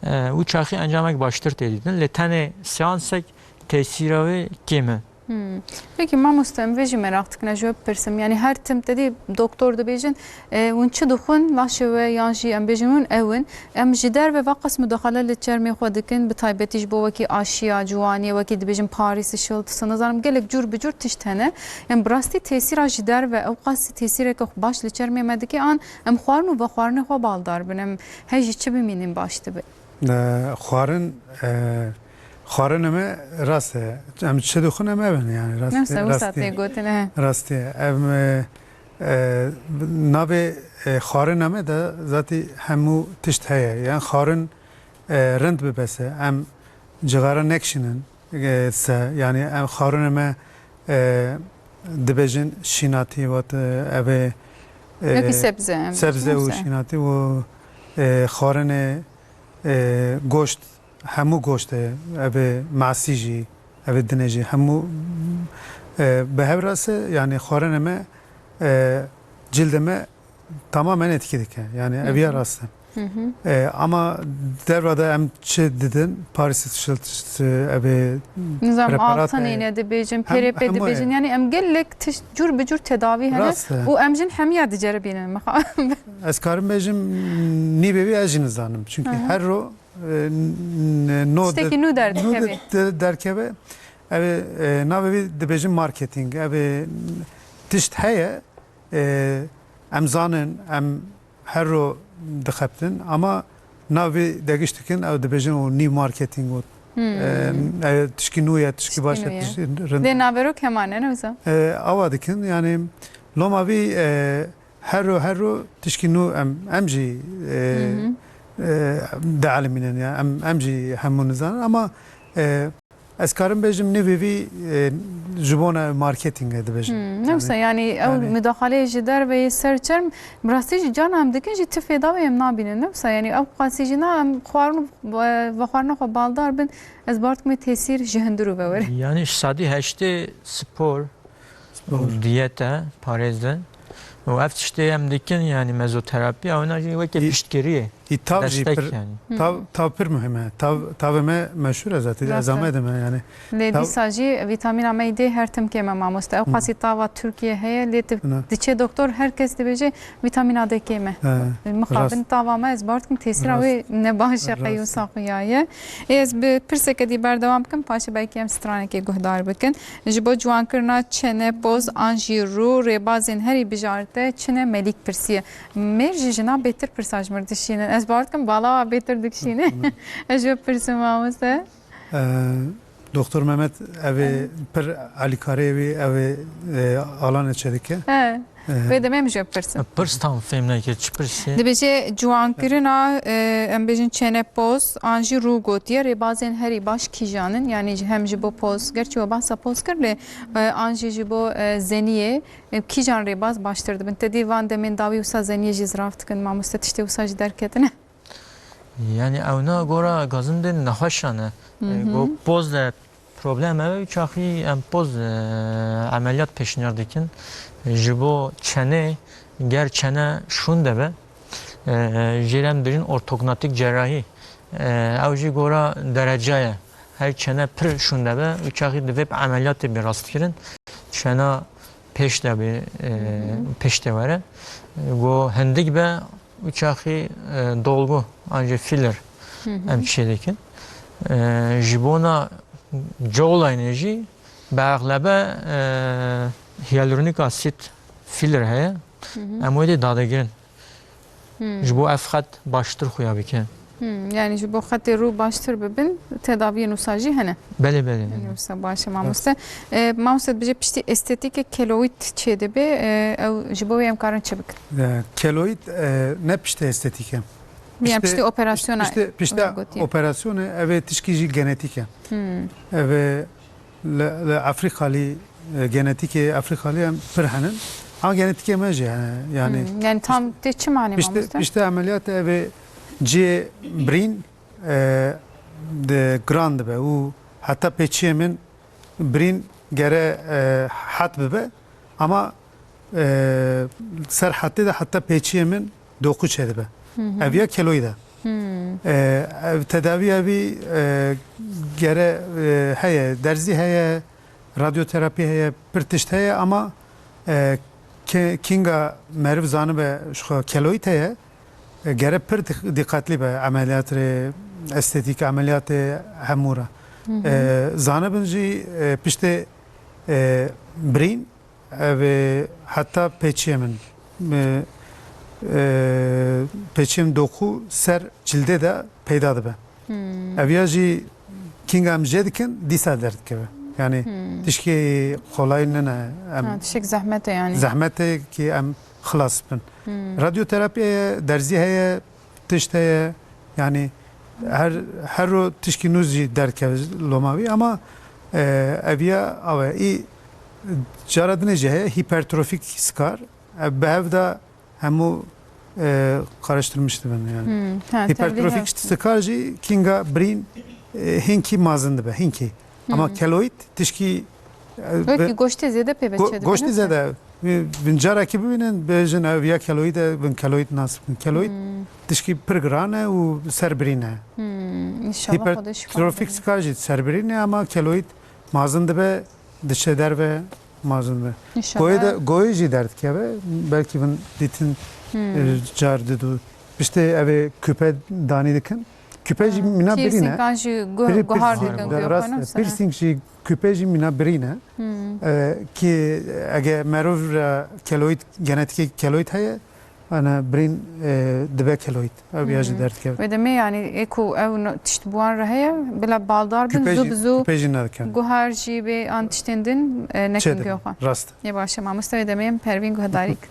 E, û çaxî encamek baştir tê dîtin. Lê tenê seansek tesîra wê kêm e. Hmm. Peki mamoste, em vê jî meraq dikine, ji we bipirsim. Yani her tim te dî doktor dibêjin, E, hûn çi dixwin, laşê we yan jî em bêjin hûn ew in. Em ji derve veqas mudaxale li çermê xwe dikin, bi taybetî ji bo wekî aşiya, ciwaniyê, wekî dibêjin Paris Hilton, nizanim gelek cûr bi cûr tişt hene. Em bi rastî tesîra ji derve ew qasî tesîreke baş li çermê me dike an em xwarin û vexwarinê xwe baldar bin. Em hej jî çi bimînin baş dibe? E, xwarin, e, xwarinê me rast e. Em çi dixwin em ev in yani. Rast, Nefse wisa rastî, tê gotin, e. Rastî. Em, e, E, navê, e, xwarinê me de zatî hemû tişt heye. Yan xwarin, e, rind bibese, em cixara nekişînin, e, se. Yani em xwarinê me, e, dibêjin şînatî, wat, e, ev ê, e, Wekî sebze, em sebze bêjin û sebze. Şînatî û, e, xwarinê, e, goşt, hemû goşt e, ev ê masî jî, ev ê dinê jî, hemû, e, bi hev re se, yani xwarinê me, e, cildê me tamamen etkî dike. Yani ev ya Hı hı. rast e. Hı hı. E, ama derva de em çi didin, Paris Hilton, ev ê Nizam preparat altın e. iğne dibêjin, Hem, P R P hemû dibêjin. e. Yani em gelek tişt, cûr bi cûr tedavî hene. Rast e. Û em jin hemiya diceribînin. Ez karim bêjim, nîvê wî ez jî nizanim. Çünkü Hı hı. her ro e, n-, n-, no Tiştekî de-, nû derdikeve. nû de-, de-, derkeve. Ev ê, e, navê wî dibêjin marketing. Ev ê tişt heye, e, em zanin, em her ro dixebtin, ama navê degişt dikin, ew dibêjin o new marketing û, Hmm. e, ev tişkî nû ye, tişkî Tişkî baş nû ye, ye. tişkî rind. Lê naverok heman e, ne wisa? E, awa dikin, yani loma vî, e, Her ro, her ro tişkî nû em, em jî, e, Hı hı. e, dielimînin ya, em, em jî hemû nizanin, ama, e, ez karim bêjim nîvê vî, e, ji bona marketingê dibêjim. Hmm, ne wisa, yani, yani ew yani mudaxaleyê ji derve yê ser çerm, bi rastî jî carna em dikin jî ti fêda wê em nabînin, ne wisa, yani ew qasî jî na em xwarin û, e, vexwarina xwe baldar bin, ez bawer dikim wê tesîr ji hundir û ve were. Yani ji sedî heştê spor, Spor. Diyete, parêzin. Û ev tiştê em dikin, yani mezoterapî, ewna jî weke Î- piştgiriyê. Î tav jî destek pir, yani. Tav, tav pir muhim e. Tav, tavê me meşhur e zaten. Rast e. Ezame de me yani. Lê dîsa jî vîtamîna me yê D her tim kêm e mamoste. Ew qasî tava Tirkiye heye, lê tu diçe doktor, her kes dibêje vîtamîna D kêm e. He, mixabin rast. Tava me, ez bar dikim tesîra wê ne baş e, qey wisa xuya ye. Ê, ez bi pirseke dî berdewam bikim, paşê belkî em stranekê guhdar bikin. Ji bo ciwankirina çene, poz an jî rû, rêbazên herî bijarte çi ne, Melîk pirsiye. Mêr ji jina bêtir pirsa ji mir dişînin. Ez bar dikim bala wa bêtir dikişîne. Ez ji pirsim mamoste. Ee, Doktor Mehmet, ev ê pir alîkareyê wî, ev ê, e, alanê çêdike. He. Ee, Wê demê em jê pirsin. Pirs tam fêm neke, çi pirsî? Dibêje ciwankirina, e, em bêjin çene poz, an jî rû gotiye, rêbazên herî baş kîjan in? Yanî ji, hem ji bo poz, gerçî we behsa poz kir lê, e, an jî ji bo, e, zeniyê, e, kîjan rêbaz baştir dibin? Te dî van demên dawî wisa zeniyê jî zirav dikin, mamoste tiştê wisa jî derketine. Yani ew na gora gazin de nexweşan e. E, go poz de problem e, çaxî em poz, e, emeliyat pêşniyar dikin. Ji bo çenê, ger çene şûn de be, e, jê re em dibêjin ortognatik cerrahî. E, ew jî gora derece ye. Her çene pir şûn de be, çaxî divê bi emeliyatê bê rastkirin. Çena pêş de bê, e, pêş de were. Go hindik be, û çaxî, e, dolgu, an jî filler em çê dikin. E, ji bona jawline jî bi exlebe, e, hyaluronik asid filler heye. Em wê dê dadegirin. Ji bo ev xet baştir xuya bike. Hmm, yani ji bo xetê rû baştir bibin, tedaviyên wisa jî hene. Belê, belê. Yani wisa baş e, mamoste. E, mamoste, dibêje piştî estetîkê keloid çê dibe, e, ew ji bo wê em karin çi bikin? E, keloid, e, ne piştî estetîk e. Yani piştî operasyona piştî, piştî gotiye. Operasyonê, ev ê tişkî jî genetîk e. Hmm. Ev ê li, li Efrîkalî, e, genetîkê Efrîkalî em pir henin. Ama genetîkê me jî hene. Yani, hmm, yani tam tê çi manê piştî, mamoste? Piştî emeliyatê ev ê cihê birîn, e, de giran dibe û heta pêçiyê min birîn gere, e, het bibe. Ama, e, ser hetê de heta pêçiyê min doqû çêdibe. Hı hı. Ev ya keloid e. Hmm. E, ev tedaviya vî, e, gere, e, heye, derzî heye, radyoterapî heye, pir tişt heye ama, e, ke-, kînga meriv zanibe ji xwe keloid heye, e, gere pir di-, dîqetlî be emeliyat rê, estetîk emeliyatê hemû re. Hı hı. E, zanibin jî, e, piştê, e, birîn, ev ê heta pêçiyê min, e, e, pêçiyên doqû ser cildê de peyda dibe. Hmm. Ev ya jî kînga em jê dikin, dîsa derdikeve. Yani, hmm, tişkê kolay nene. Em ha, tiştek zehmet e yani. Zehmet e ki em xilas bin. Hmm. Radyoterapî heye, derzî heye, tişt heye. Yani her, her ro tişkî nû jî derdikeve loma wî ama, e, ev ya awe î cara dinê jî heye, hipertrofik skar. E, bi hev de hemû, e, karıştırmış dibin yani. Hmm, ha, hipertrofik skar jî kînga birîn, e, hinkî mazin dibe, hinkî. Ama keloid tişkî, e, wekî goştê zêde pê ve çêdibe, goştê zêde. Bin carekî bibînin, bêjin ev ya keloid e, bin keloid nas bin. Keloid tişkî pir giran e û serbirîn e. Hmm, inşallah Xwedê şifa bide. Hipertrofik skar jî serbirîn e ama keloid mazin dibe, diçe derve, mazin dibe. İnşallah. Goyê de, goyê jî derdikeve, belkî bin dîtin, hmm, e, car didu. Piştê ev ê küpe danî dikin. Küpe jî mîna birîn e. Piercingan jî gu-, guhar dikin, rast e. Piercing jî, küpe jî mîna birîn e. Hmm. E, ki ege merov re keloid, genetîkê keloid heye, ana birîn, e, dibe keloid. Ev ya jî derdikeve. Wê demê yani ê ku ew no-, tişt bi wan re heye, bila baldar bin, zû bi zû guhar jî bê an tiştên din, e, nekin guya xwe. Rast. Yê baş e, mamoste, wê demê em Pervîn guhdarî kin.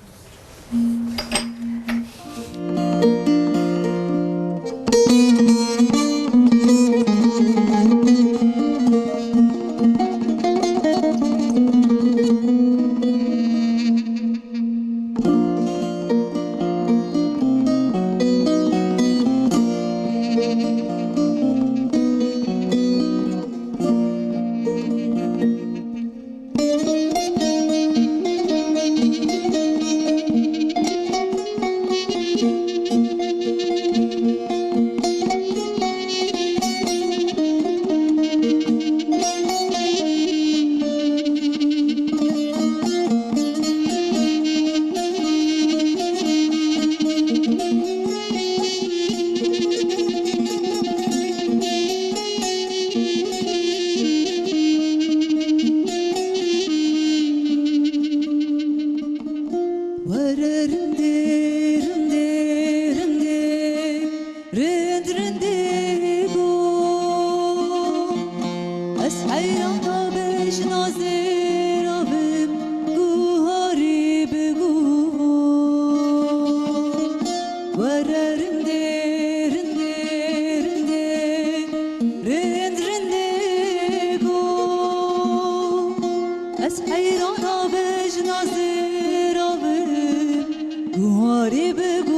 Rindê, rindê, rindê, rind rindê go. Ez heyrana bejna zêra bim, guharî bi guho. Were rindê, rindê, rindê, rind rindê go. Ez heyrana bejna zêra bim, guharî bi guho.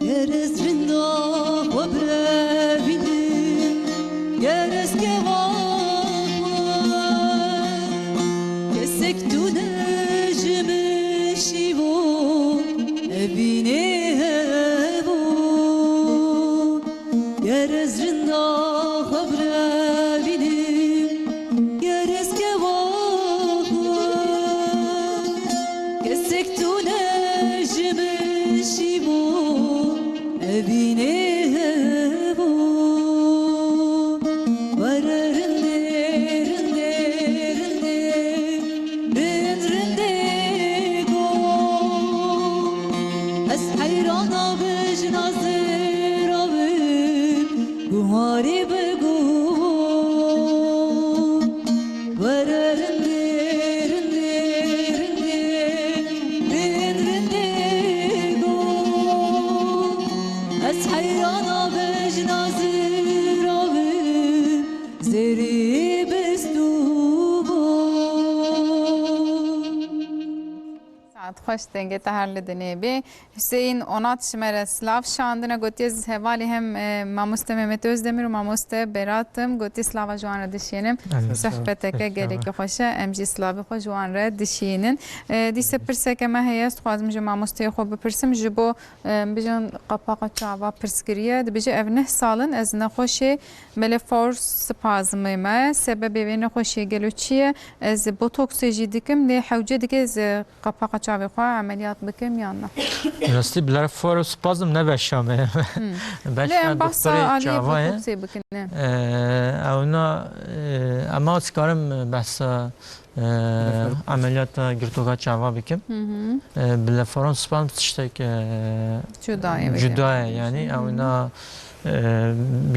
Ger ez rinda xwe birevînim, ger ez keva xwe, kesek tune ji min şîvo, evînê hevo. Ger ez rinda xwe birevînim, ger ez keva xwe, kesek tune ji min şîvo, evînê hevo. Were rindê, rindê, rindê, rind rindê go. Ez heyrana bejna zêra bim, guharî bi guho. Were rindê, rindê, rindê, rind rindê go. Ez heyrana bejna zêra bim, zêrî bistû bo. Saet xweş, dengê te her li dinê bê. Hüseyin Onat ji me re silav şandine, gotiye, ez hevalî hem, e, mamoste Mehmet Özdemir û mamoste Berat im, gotiye, silava ji wan re dişînim. Elbette. Sohbeteke Peki, gelekî tamam. Xweş e, em jî silavê xwe ji wan re dişînin. E, dîse pirseke me heye, ez dixwazim ji mamosteyê xwe bipirsim, ji bo, e, bijin qapaxa çava pirs kiriye, dibêje, ev neh sal in ez nexweşê Melefor spazmê me, sebebê vê nexweşiyê gelo çi ye? Ez botoksê jî dikim, lê hewce dike ez qapaxa çavê xwe emeliyat bikim yan na? Rastî, blefarospazm ne beşa me ye. Hmm. Beşa Lê em behsa doktorê aliyê çava ye. Botoksê bikin, ne? Ee, ewna, e, ema ez karim behsa, e, Blefarospazm. Emeliyata girtoka çava bikim. Hı hı. E, blefarospazm tiştek, e, Cuda ye, cuda ye, yani. Hı hı. Ewna, e,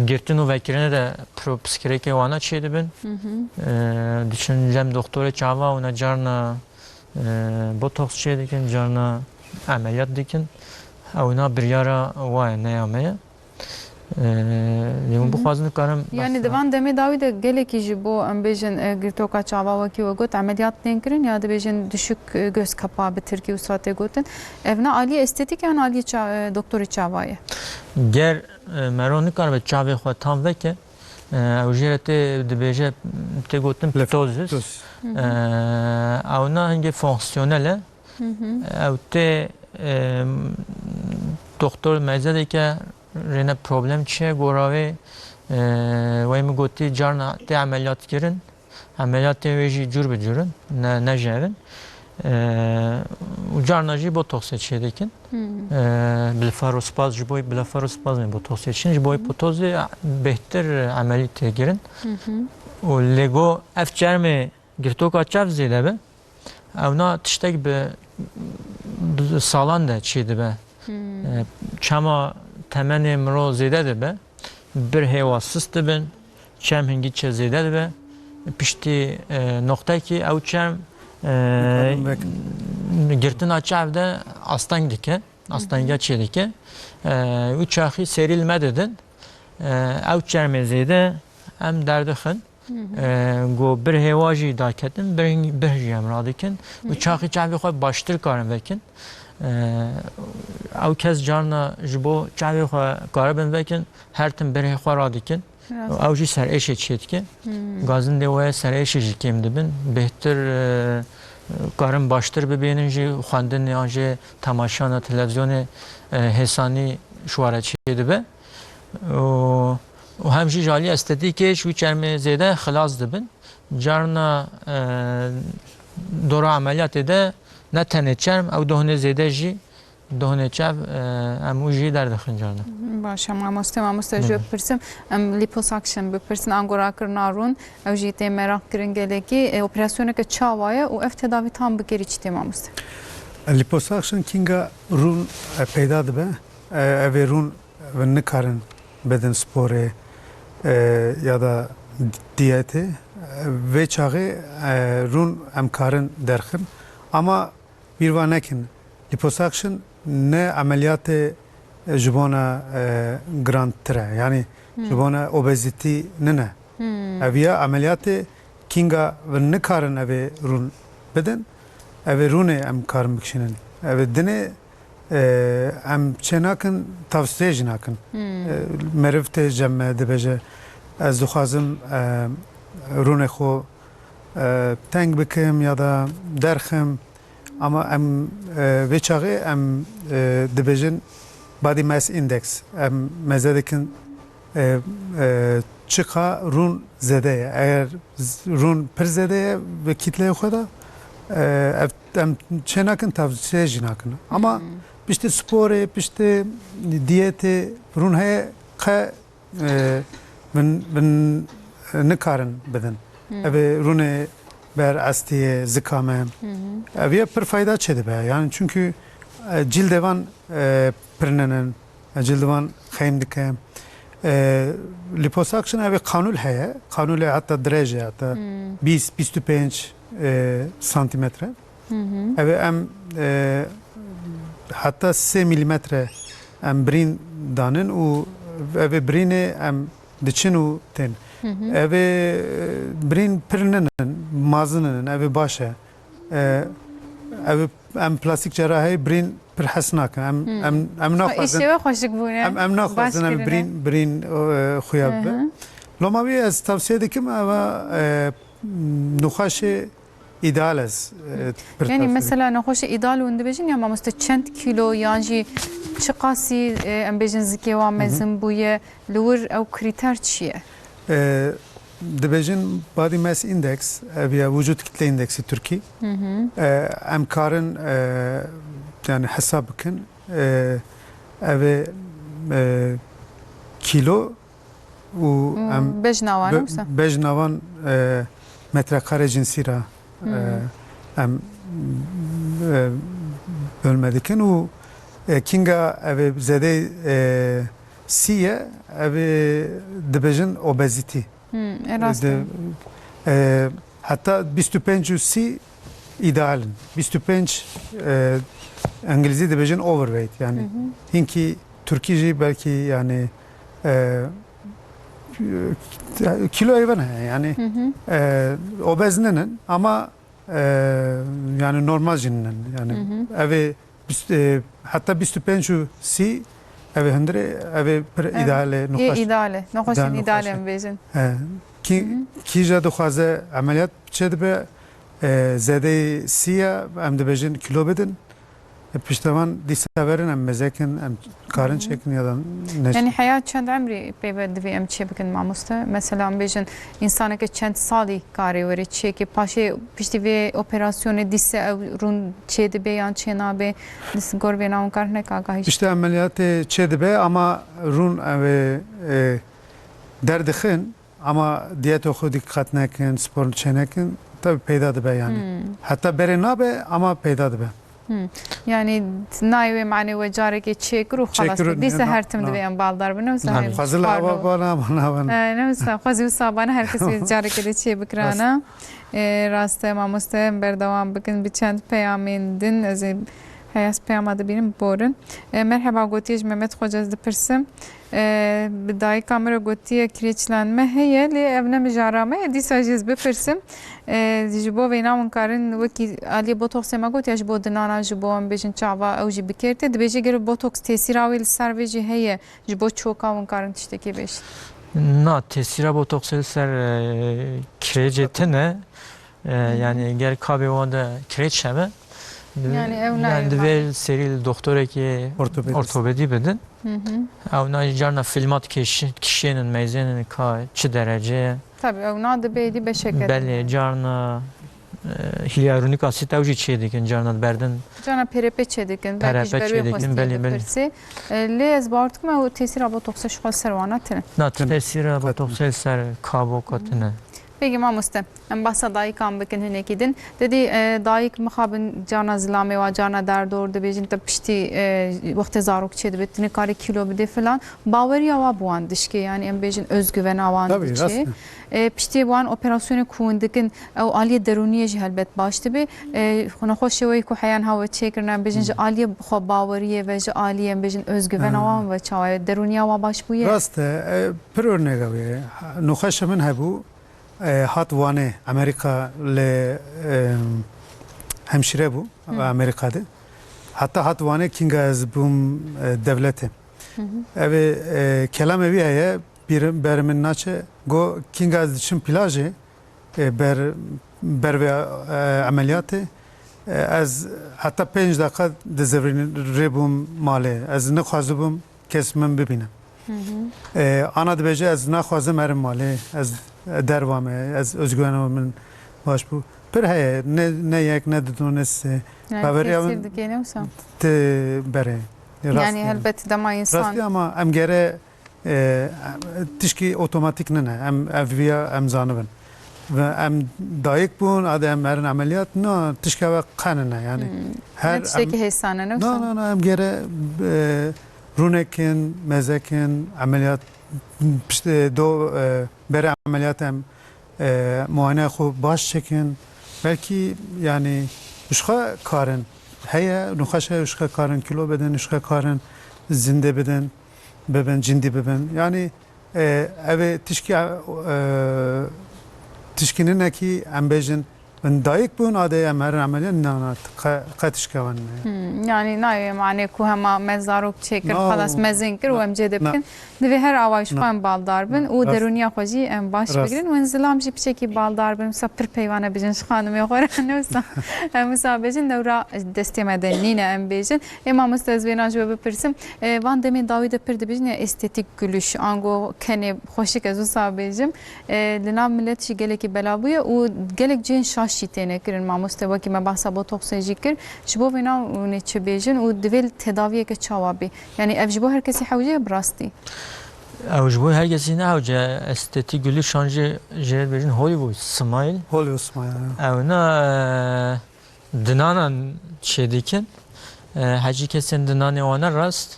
girtin û vekirine de pro-, pirsgirêkê wana çêdibin. Hı hı. E, diçin cem doktorê çava, ewna carna e, botoks çê dikin, carna emeliyat dikin. Ewna biryara wa ye, ne ya me ye. E, lê hûn Hı hı. bixwazin dikarim Yani behsa di van demê dawî de gelekî ji bo, em bêjin, e, girtoka çava wekî we got, emeliyat tên kirin ya dibêjin düşük, e, göz kapağı bi tirkî wisa tê gotin. Ev ne aliyê estetîk yan aliyê ça-, e, doktorê çava ye? Ger, e, mero nikaribe çavê xwe tam veke, E, ew jê re tê dibêje, tê gotin Lef-, ptosis. ptosis. Hı hı. E, ewna hingê fonksiyonel e. Hı hı. Ew tê, e, doktor meyze dike, rêne problem çi ye, gora wê, e, wey min gotî carna tê emeliyat kirin. Emeliyatê wê jî cûr bi cûr in, ne, ne ji hev in. E, û carna jî botoksê çê dikin. Hmm. E, blefarospaz, ji bo blefarospazmê botoksê çin, ji bo Hmm. botoksê bêhtir emelî tê kirin. Hı hı. Û lê go ev çermê girtoka çav zêde be, ewna tiştek bi, bi salan de çê dibe. Hmm. E, çema temenê miro zêde dibe, birhê wa sist dibin, çem hingî çe zêde dibe, piştî, e, noqtekî ew çem, e, Dikarin vekin. girtina çav de asteng dike, Hı hı. astengiya çê dike. E, û çaxî sêrî li me didin. E, ew çermê zêde em derdixin. Hı hı. E, go birhê wa jî daketin, birh-, birh jî em radikin. Hı Û hı. çaxî çavê xwe baştir karin vekin. E, ew kes carna ji bo çavê xwe karibin vekin, her tim birhê xwe radikin. Rast. Ew jî serêşê çêdike. Hmm. Gazindê we serêşê jî kêm dibin. Bêhtir, e, karin baştir bibînin jî xwendin yan jî temaşana televîzyonê, e, hêsanî ji we re çêdibe. Û, û hem jî ji alî estetîkê ji wî çermê zêde xilas dibin. Carna, e, dora emeliyatê de ne tenê çerm, ew dohnê zêde jî, dohnê çev, e, em wî jî derdixin carna. Baş e, mamoste, mamoste, ji we Belê. bipirsim. Em liposuction bipirsin, ango rakirina rûn, ew jî tê meraq kirin gelekî. E, operasyoneke çawa ye û ev tedavî tam bi kêrî çi tê, mamoste? Liposuction kînga rûn, e, peyda dibe. E, ev ê rûn nikarin bidin sporê, e, ya da diyetê. E, vê çaxê, e, rûn em karin derxin. Ama bîr va nekin, liposuction ne emeliyatê ji bona, e, girantir e. Yani Hmm. ji bona obezîtî nine. Hmm. Ev ya emeliyatê kînga nikarin ev ê rûn bidin. Ev ê rûnê em karin bikişînin. Ev ê dinê, e, em çê nakin, tavsiye jî nakin. Hmm. E, meriv tê cem me dibêje, ez dixwazim, e, rûnê xwe, e, teng bikim ya da derxim. Ama em, e, vê çaxê em, e, dibêjin body mass index. Em meze dikin, e, e, çiqa rûn zêde ye. Eger z-, rûn pir zêde ye bi kîtleyê xwe de, e, ev, em çê nakin, tavsiye jî nakin. Ama Hmm. piştî sporê, piştî diyetê rûn heye qe, e, bin, bin, e, nikarin bidin. Hmm. Ev ê rûnê ber estiyê, zika me. Hı hı. Ev ye pir fayda çêdibe. Yani çünkü, e, cildê van, e, pirninin, e, cildê van xeym dike. E, liposuction ev ê qanûl heye. Qanûlê heta dirêj e, heta Hmm. bîst, bîst û pênc, e, santimetre. Hı hı. Ev ê em, e, heta sê milimetre em birîn danin û ev ê birînê em diçin û tên. Hı hı. Ev ê, e, birîn pir ninin, mazin nin, ev ê baş e. E, ev ê em plastik cerahê birîn pir hes nakin. Em, Hı. em, em Xwe naxwazin, îşê we xweşik bûne. em, em naxwazin Baş em kirine. birîn, birîn, e, xuya Hı bibe. hı. Loma wî ez tavsiye dikim, eva, e, nixweşê îdeal ez, e, pir Yani tevsiye mesela nexweşê îdeal hûn dibêjin ya mamoste çend kîlo yan jî çiqasî, e, em bêjin zikê wan Hı hı. mezin bûye, li wir ew krîter çi ye? E, dibêjin body mass index, ev ya vücut kitle indeksi Tirkî. Hı hı. E, em karin, e, yani hesab bikin. E, ev ê, e, kîlo û Hmm, em bejna wan be-, wisa? bejna wan, e, metrekare cinsî re, Hmm. e, em, e, bölme dikin û, e, kinga ev ê zêdeyê, e, sî ye, ev ê dibêjin obezîtî. Hmm, e, rast De-, e. e, heta bîst û pênc û sî îdeal in. Bîst û pênc, e, îngilîzî dibêjin overweight, yani Hı hı. hinkî Tirkî jî belkî yani, e, kîlo eyven heye yani, Hı hı. e, obez ninin ama, e, yani normal jî ninin yani Hı hı. ev ê bîst, e, heta bîst û pênc û sî ev ê hundirê, ev ê pir Ev îdeal e, yê nixweş. îdeal e. Nexweşên Îdeal, îdeal nixweş e. em bêjin. E, kî, Hı hı. kî jî dixwaze emeliyat çêdibe, e, zêdeyê sî ye, em dibêjin kîlo bidin. E, piştevan dîsa verin em mezekin, em karin Hı hı. çêkin ya da neçin. Yani heya çend emrî pê ve divê em çê bikin mamoste? Mesela em bêjin, însaneke çend salî karê were çêke, paşê piştî vê operasyonê dîse ew rûn çê dibe yan çê nabe? Dis-, gor vê navin kar hinek agahî. Piştî emeliyatê çê dibe ama rûn ev ê, e, derdixin ama diyeta xwe dîqet nekin, spor çê nekin, tabi peyda dibe yani. Hmm. Heta berê nabe ama peyda dibe. Hmm. Yani nayê wê manê we carekê çêkir û Çêkir xelas û kir. Dîse na-, her tim na. divê em baldar bin. Wisa Tabii. hên Xwezil xwarno. ava bana, bana, bana. E, ne wisa, xwezî wisa bana her kesî carekê de çê bikirana. Rast. E, rast e, mamoste, em berdewam bikin bi çend peyamên din. Ez ê heyas peyama dibînim, borin. E, merheba, gotiye ji Mehmet Xoca ez dipirsim. E, bi dayika min re gotiye, kireçlenme heye, lê ev ne mijara me ye, dîsa jî ez bipirsim. E, ji bo vêna hûn karin wekî aliyê botoksê me gotiye, ji bo dinana, ji bo em bêjin çava ew jî bikêr tê. Dibêje gelo botoks tesîra wê li ser vê jî heye, ji bo çoka hûn karin tiştekî bêjin? Na, tesîra botoksê li ser, e, kirêcê tune. E, yani ger kabê wan de kirêç hebe, di-, Yani ew yani nayê divê li serî li doktorekê Ortopedist. ortopedî bidin. Hı hı. Ew na jî carna filmat kêş-, kişênin, meyzênin ka çi derece ye. Tabii, ew na dibê êdî beşeke Belê, tune. carna, e, hyaluronik asit ew jî çê dikin, carna diberdin. Carna P R P çê dikin, belkî ji P R P ber wê çê dikin, xwestiye belê, belê. bipirsê. E, lê ez bawer dikim ew tesîra botoksê ji xwe ser wana tune. Na, Tune. tesîra Tune. botoksê ser kabo katine. Peki mamoste, em bahsa dayikan bikin hinekî din. Te dî, e, dayik mixabin carna zilamê wa, carna derdor dibêjin, te piştî, e, wextê zarok çê dibe, tu nikarî kîlo bidê filan. Baweriya wa bi wan dişkê, yani em bêjin özgüvena wan Tabii, diçê. rast e. E, piştî wan operasyonê ku hûn dikin, ew aliyê derûniyê jî helbet baş dibe. E, nexweşê wê ku heyan ha we çêkirine, em bêjin ji Hmm. aliyê xwebaweriyê ve, ji aliyê em bêjin özgüvena Ha. wan ve çawa ye? Derûniya wa baş bûye? Rast e, e, pir örnega wê. Nexweşa min hebû, e, hat Wanê, Amerîka li, e, hemşîre bû, Hı. Amerîka de. Heta hat Wanê kînga ez bûm, e, devletê. Hı hı. Ev ê, e, kelamê wî heye, bîr-, ber min naçe, go kînga ez diçim plajê, e, ber, ber vê, e, emeliyatê, e, ez heta pênc deqa dizivirînim rê bûm malê. Ez nexwazibûm kes min bibîne. Hı hı. E, ana dibêje, "Ez naxwazim herim malê, ez derva me, ez özgüvena min baş bû." Pir heye, ne, ne yek, ne dido, ne sê. Yani Baweriya tesîr min dike, ne wisa? Ti berê. Yani Rastî. helbet dema insan Rastî ama em gere, e, tişkî otomatik nine. Em ev viya em zanibin. Ve em dayik bûn, ade em herin emeliyat, na, tişka ve qenine. Yani Hmm. her Ne tiştekî em hêsan e, ne Na, wisa? na, na, em gere, e, rûnekin, mezekin, emeliyat, pişt, e, do, e, bere emeliyat em, e, muayene xwe baş çekin. Belkî, yani, ji xwe karin heye, nexweş heye, ji xwe karin kilo bidin, ji xwe karin zindê bidin, bibin, cindî bibin. Yani, e, ev ê tişkî, e, tişkî nine kî em bêjin, Min dayik bûn, adê em herin emeliyat, na, na, qe-, qe tişka wan ne. Hmm, yani nayê mane ku hema me zarok çêkir, Na, xelas mezin kir û na, em cê de na. bikin. Divê her awayî ji Na. xwe em baldar bin û Rast. derûniya xwe jî em baş Rast. bigirin. Û zilam jî piçekî baldar bin. Wisa pir peyvan e bijin ji xanimê xwe re. Ne wisa em wisa bêjin, dewra destê me de nîne em bêjin. Ê mamoste, ez wêna ji we bipirsim. E, van demên dawî de pir dibêjin ya estetik gülüş, ango kenê xweşik, ez wisa bêjim. E, li nav milet jî gelekî bela bûye û gelek cihên şaş jî têne kirin. Mamoste, wekî me behsa botoksê jî kir. Ji bo vêna hûn ê çi bêjin û divê tedaviyeke çawa bê? Yani ev ji bo her kesî hewce ye bi rastî? Ew ji bo her kesî ne hewce ye. Estetîk gülüş an jî jê dibêjin Hollywood smile. Hollywood smile, ya. Ew ne, e, dinanan çêdikin. E, hecî kesên dinanê wan ne rast.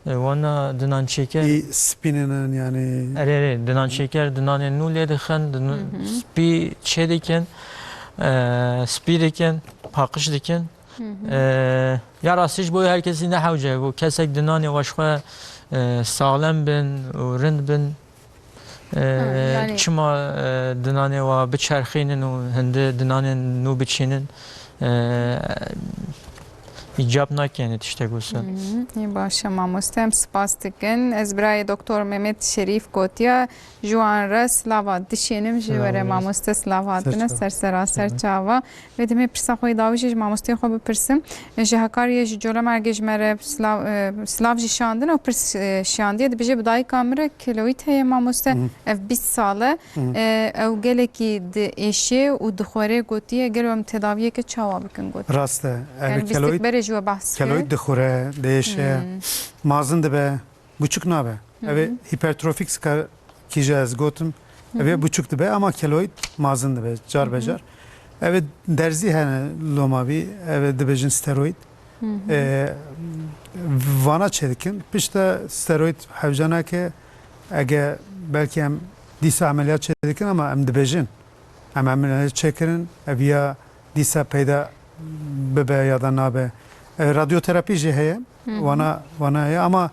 E, wana dinan çêker. Î spîninin yani. Erê, erê, dinan çêker, dinanên nû lê dixin, din-, Hı hı. spî çê dikin, e, spî dikin, paqij dikin. Hı hı. E, ya rastî ji bo her kesî ne hewce ye. Ku kesek dinanê wa ji xwe, e, saxlem bin û rind bin. E, Ha, yani çima, e, dinanê wa biçerxînin û hindi dinanên nû biçînin, e, îcab nake yani tiştek wisa. Hı hı. Ê baş e mamoste, em spas dikin. Ez birayê Doktor Mehmet Şerîf gotiya, ji wan re silava dişênim, ji we re Silava. mamoste silav hatine, Ser çava. ser sera, ser Ser. çava. Vê demê pirsa xwe yê dawî jî ji mamosteyê xwe bipirsim. Ji Hekaryê, ji Colemêrgê ji me re silav, e, silav jî şandin û pirs, e, şandiye. Dibêje bi dayika min re keloîd heye mamoste. Hı. Ev bîst sal e. Hı. E, ew gelekî diêşe û dixwere gotiye, gelo em tedaviyeke çawa bikin gotiye. Rast e. Ev Yani keloîd, bîstik berê ji we behs kir. keloîd dixwere, diêşe. Hmm. Mazin dibe. Buçuk nabe. Hı hı. Ev ê hipertrofik ska kîje ez gotim. Hı hı. Ev ê buçuk dibe ama keloid mazin dibe car be Hı hı. car. Ev ê derzî hene loma vî, ev ê dibêjin steroid. Hı hı. E, vana çêdikin. Pişta steroid hewca nake, ege belkî em dîsa emeliyat çêdikin ama em dibêjin. Em emeliyat çêkirin, ev ya dîsa peyda bibe ya da nabe. E, radyoterapî jî heye. Hı hı. Vana, vana heye ama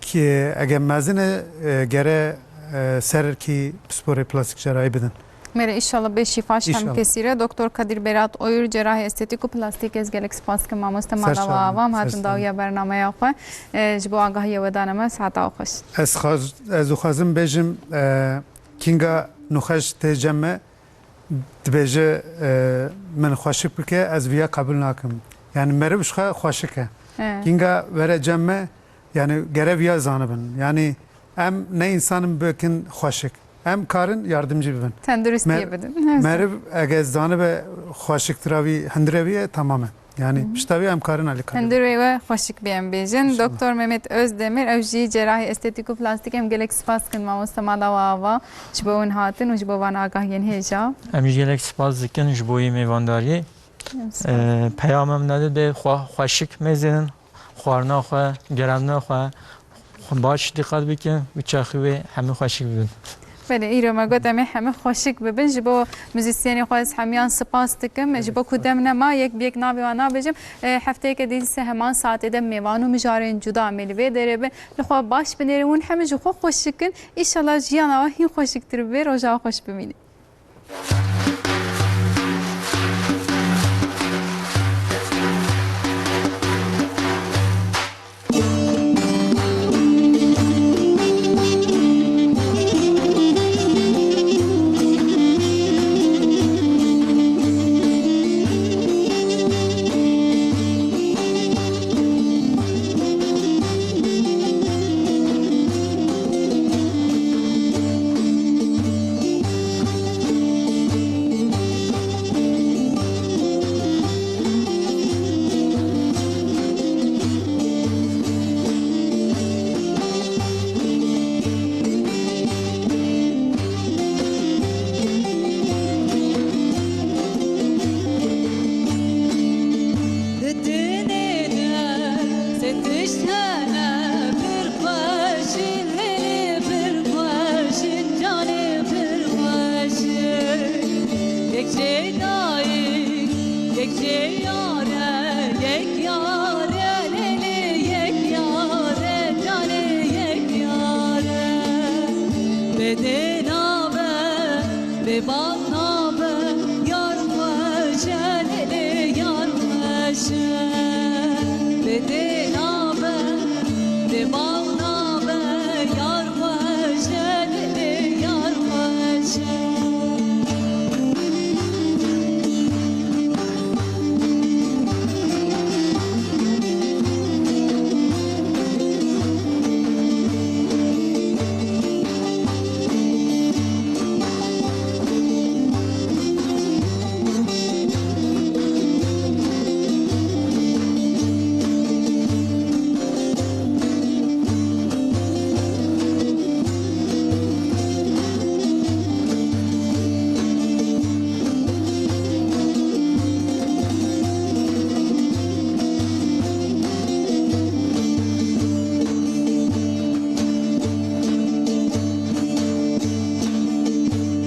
ki eger mezin e, e, gere, e, serkî pisporê plastik cerahî bidin. Mere, înşallah bê şîfa ji hemû kesî re. Doktor Kadir Berat Oyur, cerahê estetîk û plastîk, ez gelek spas dikim mamoste mala we ava em hatin dawiya bernameya xwe. E, ji bo agahiyê we dane me, saeta we xweş. Ez xwaz-, ez dixwazim bêjim, e, kînga nûxeş tê cem me, dibêje, e, min xweşik bike, ez viya qebûl nakim. Yani meriv ji xwe xweşik e. He. Kînga were cem me, yani gere viya zanibin. Yani em ne însanin bikin xweşik. Em karin yardimcî bibin. Tenduristiyê Me-, bidin. Meriv eger zanibe xweşiktira wî, hindire wî ye, tamam e. Yani pişta wî em karin alîkarî bibin. Hindire we xweşik bê em bêjin. Doktor Mehmet Özdemir, ew jî cerahê estetîk û plastîk, em gelek spas dikin mamoste mala we ava ji bo hûn hatin û ji bo van agahiyên hêja. Em jî gelek spas dikin ji bo wî mêvandariyê. Em spas. Ee, peyama min ne de xwe-, xweşik mêzênin, xwarina xwe, gerandina xwe, xwe baş dîqet bikin û çaxî wê hemî xweşik bibin. Belê, îro me got em ê hemî xweşik bibin. Ji bo muzîsyenê xwe ez hemiyan spas dikim. Ji bo ku dem nema, yek bi yek navê wan nabêjim. E, hefteyeke din se heman saetê de mêvan û mijarên cuda em ê li vê derê bin. Li xwe baş binêrin, hûn hemî ji xwe xweşik in. Înşallah jiyana we hîn xweşiktir bibe. Roja we xweş bimînin. Di tenê de se tişt hene pir xweş in, lê pir xweş in, canê pir xweş in. Yek jê dayik, yek jê yar e, yek yar e, lê lê yek yar e, canê yek yar e. Bê dê nabe, bê bal nabe, yar xweş e, lê lê yar xweş e. Bê dê nabe, bê bal nabe, yar xweş e, lê lê yar xweş e.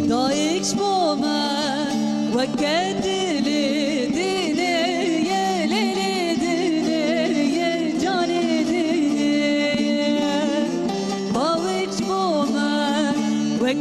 Dayik ji bo me weke dilê dilê ye, lê lê dilê ye, canê dilê ye. Bawik ji bo me wek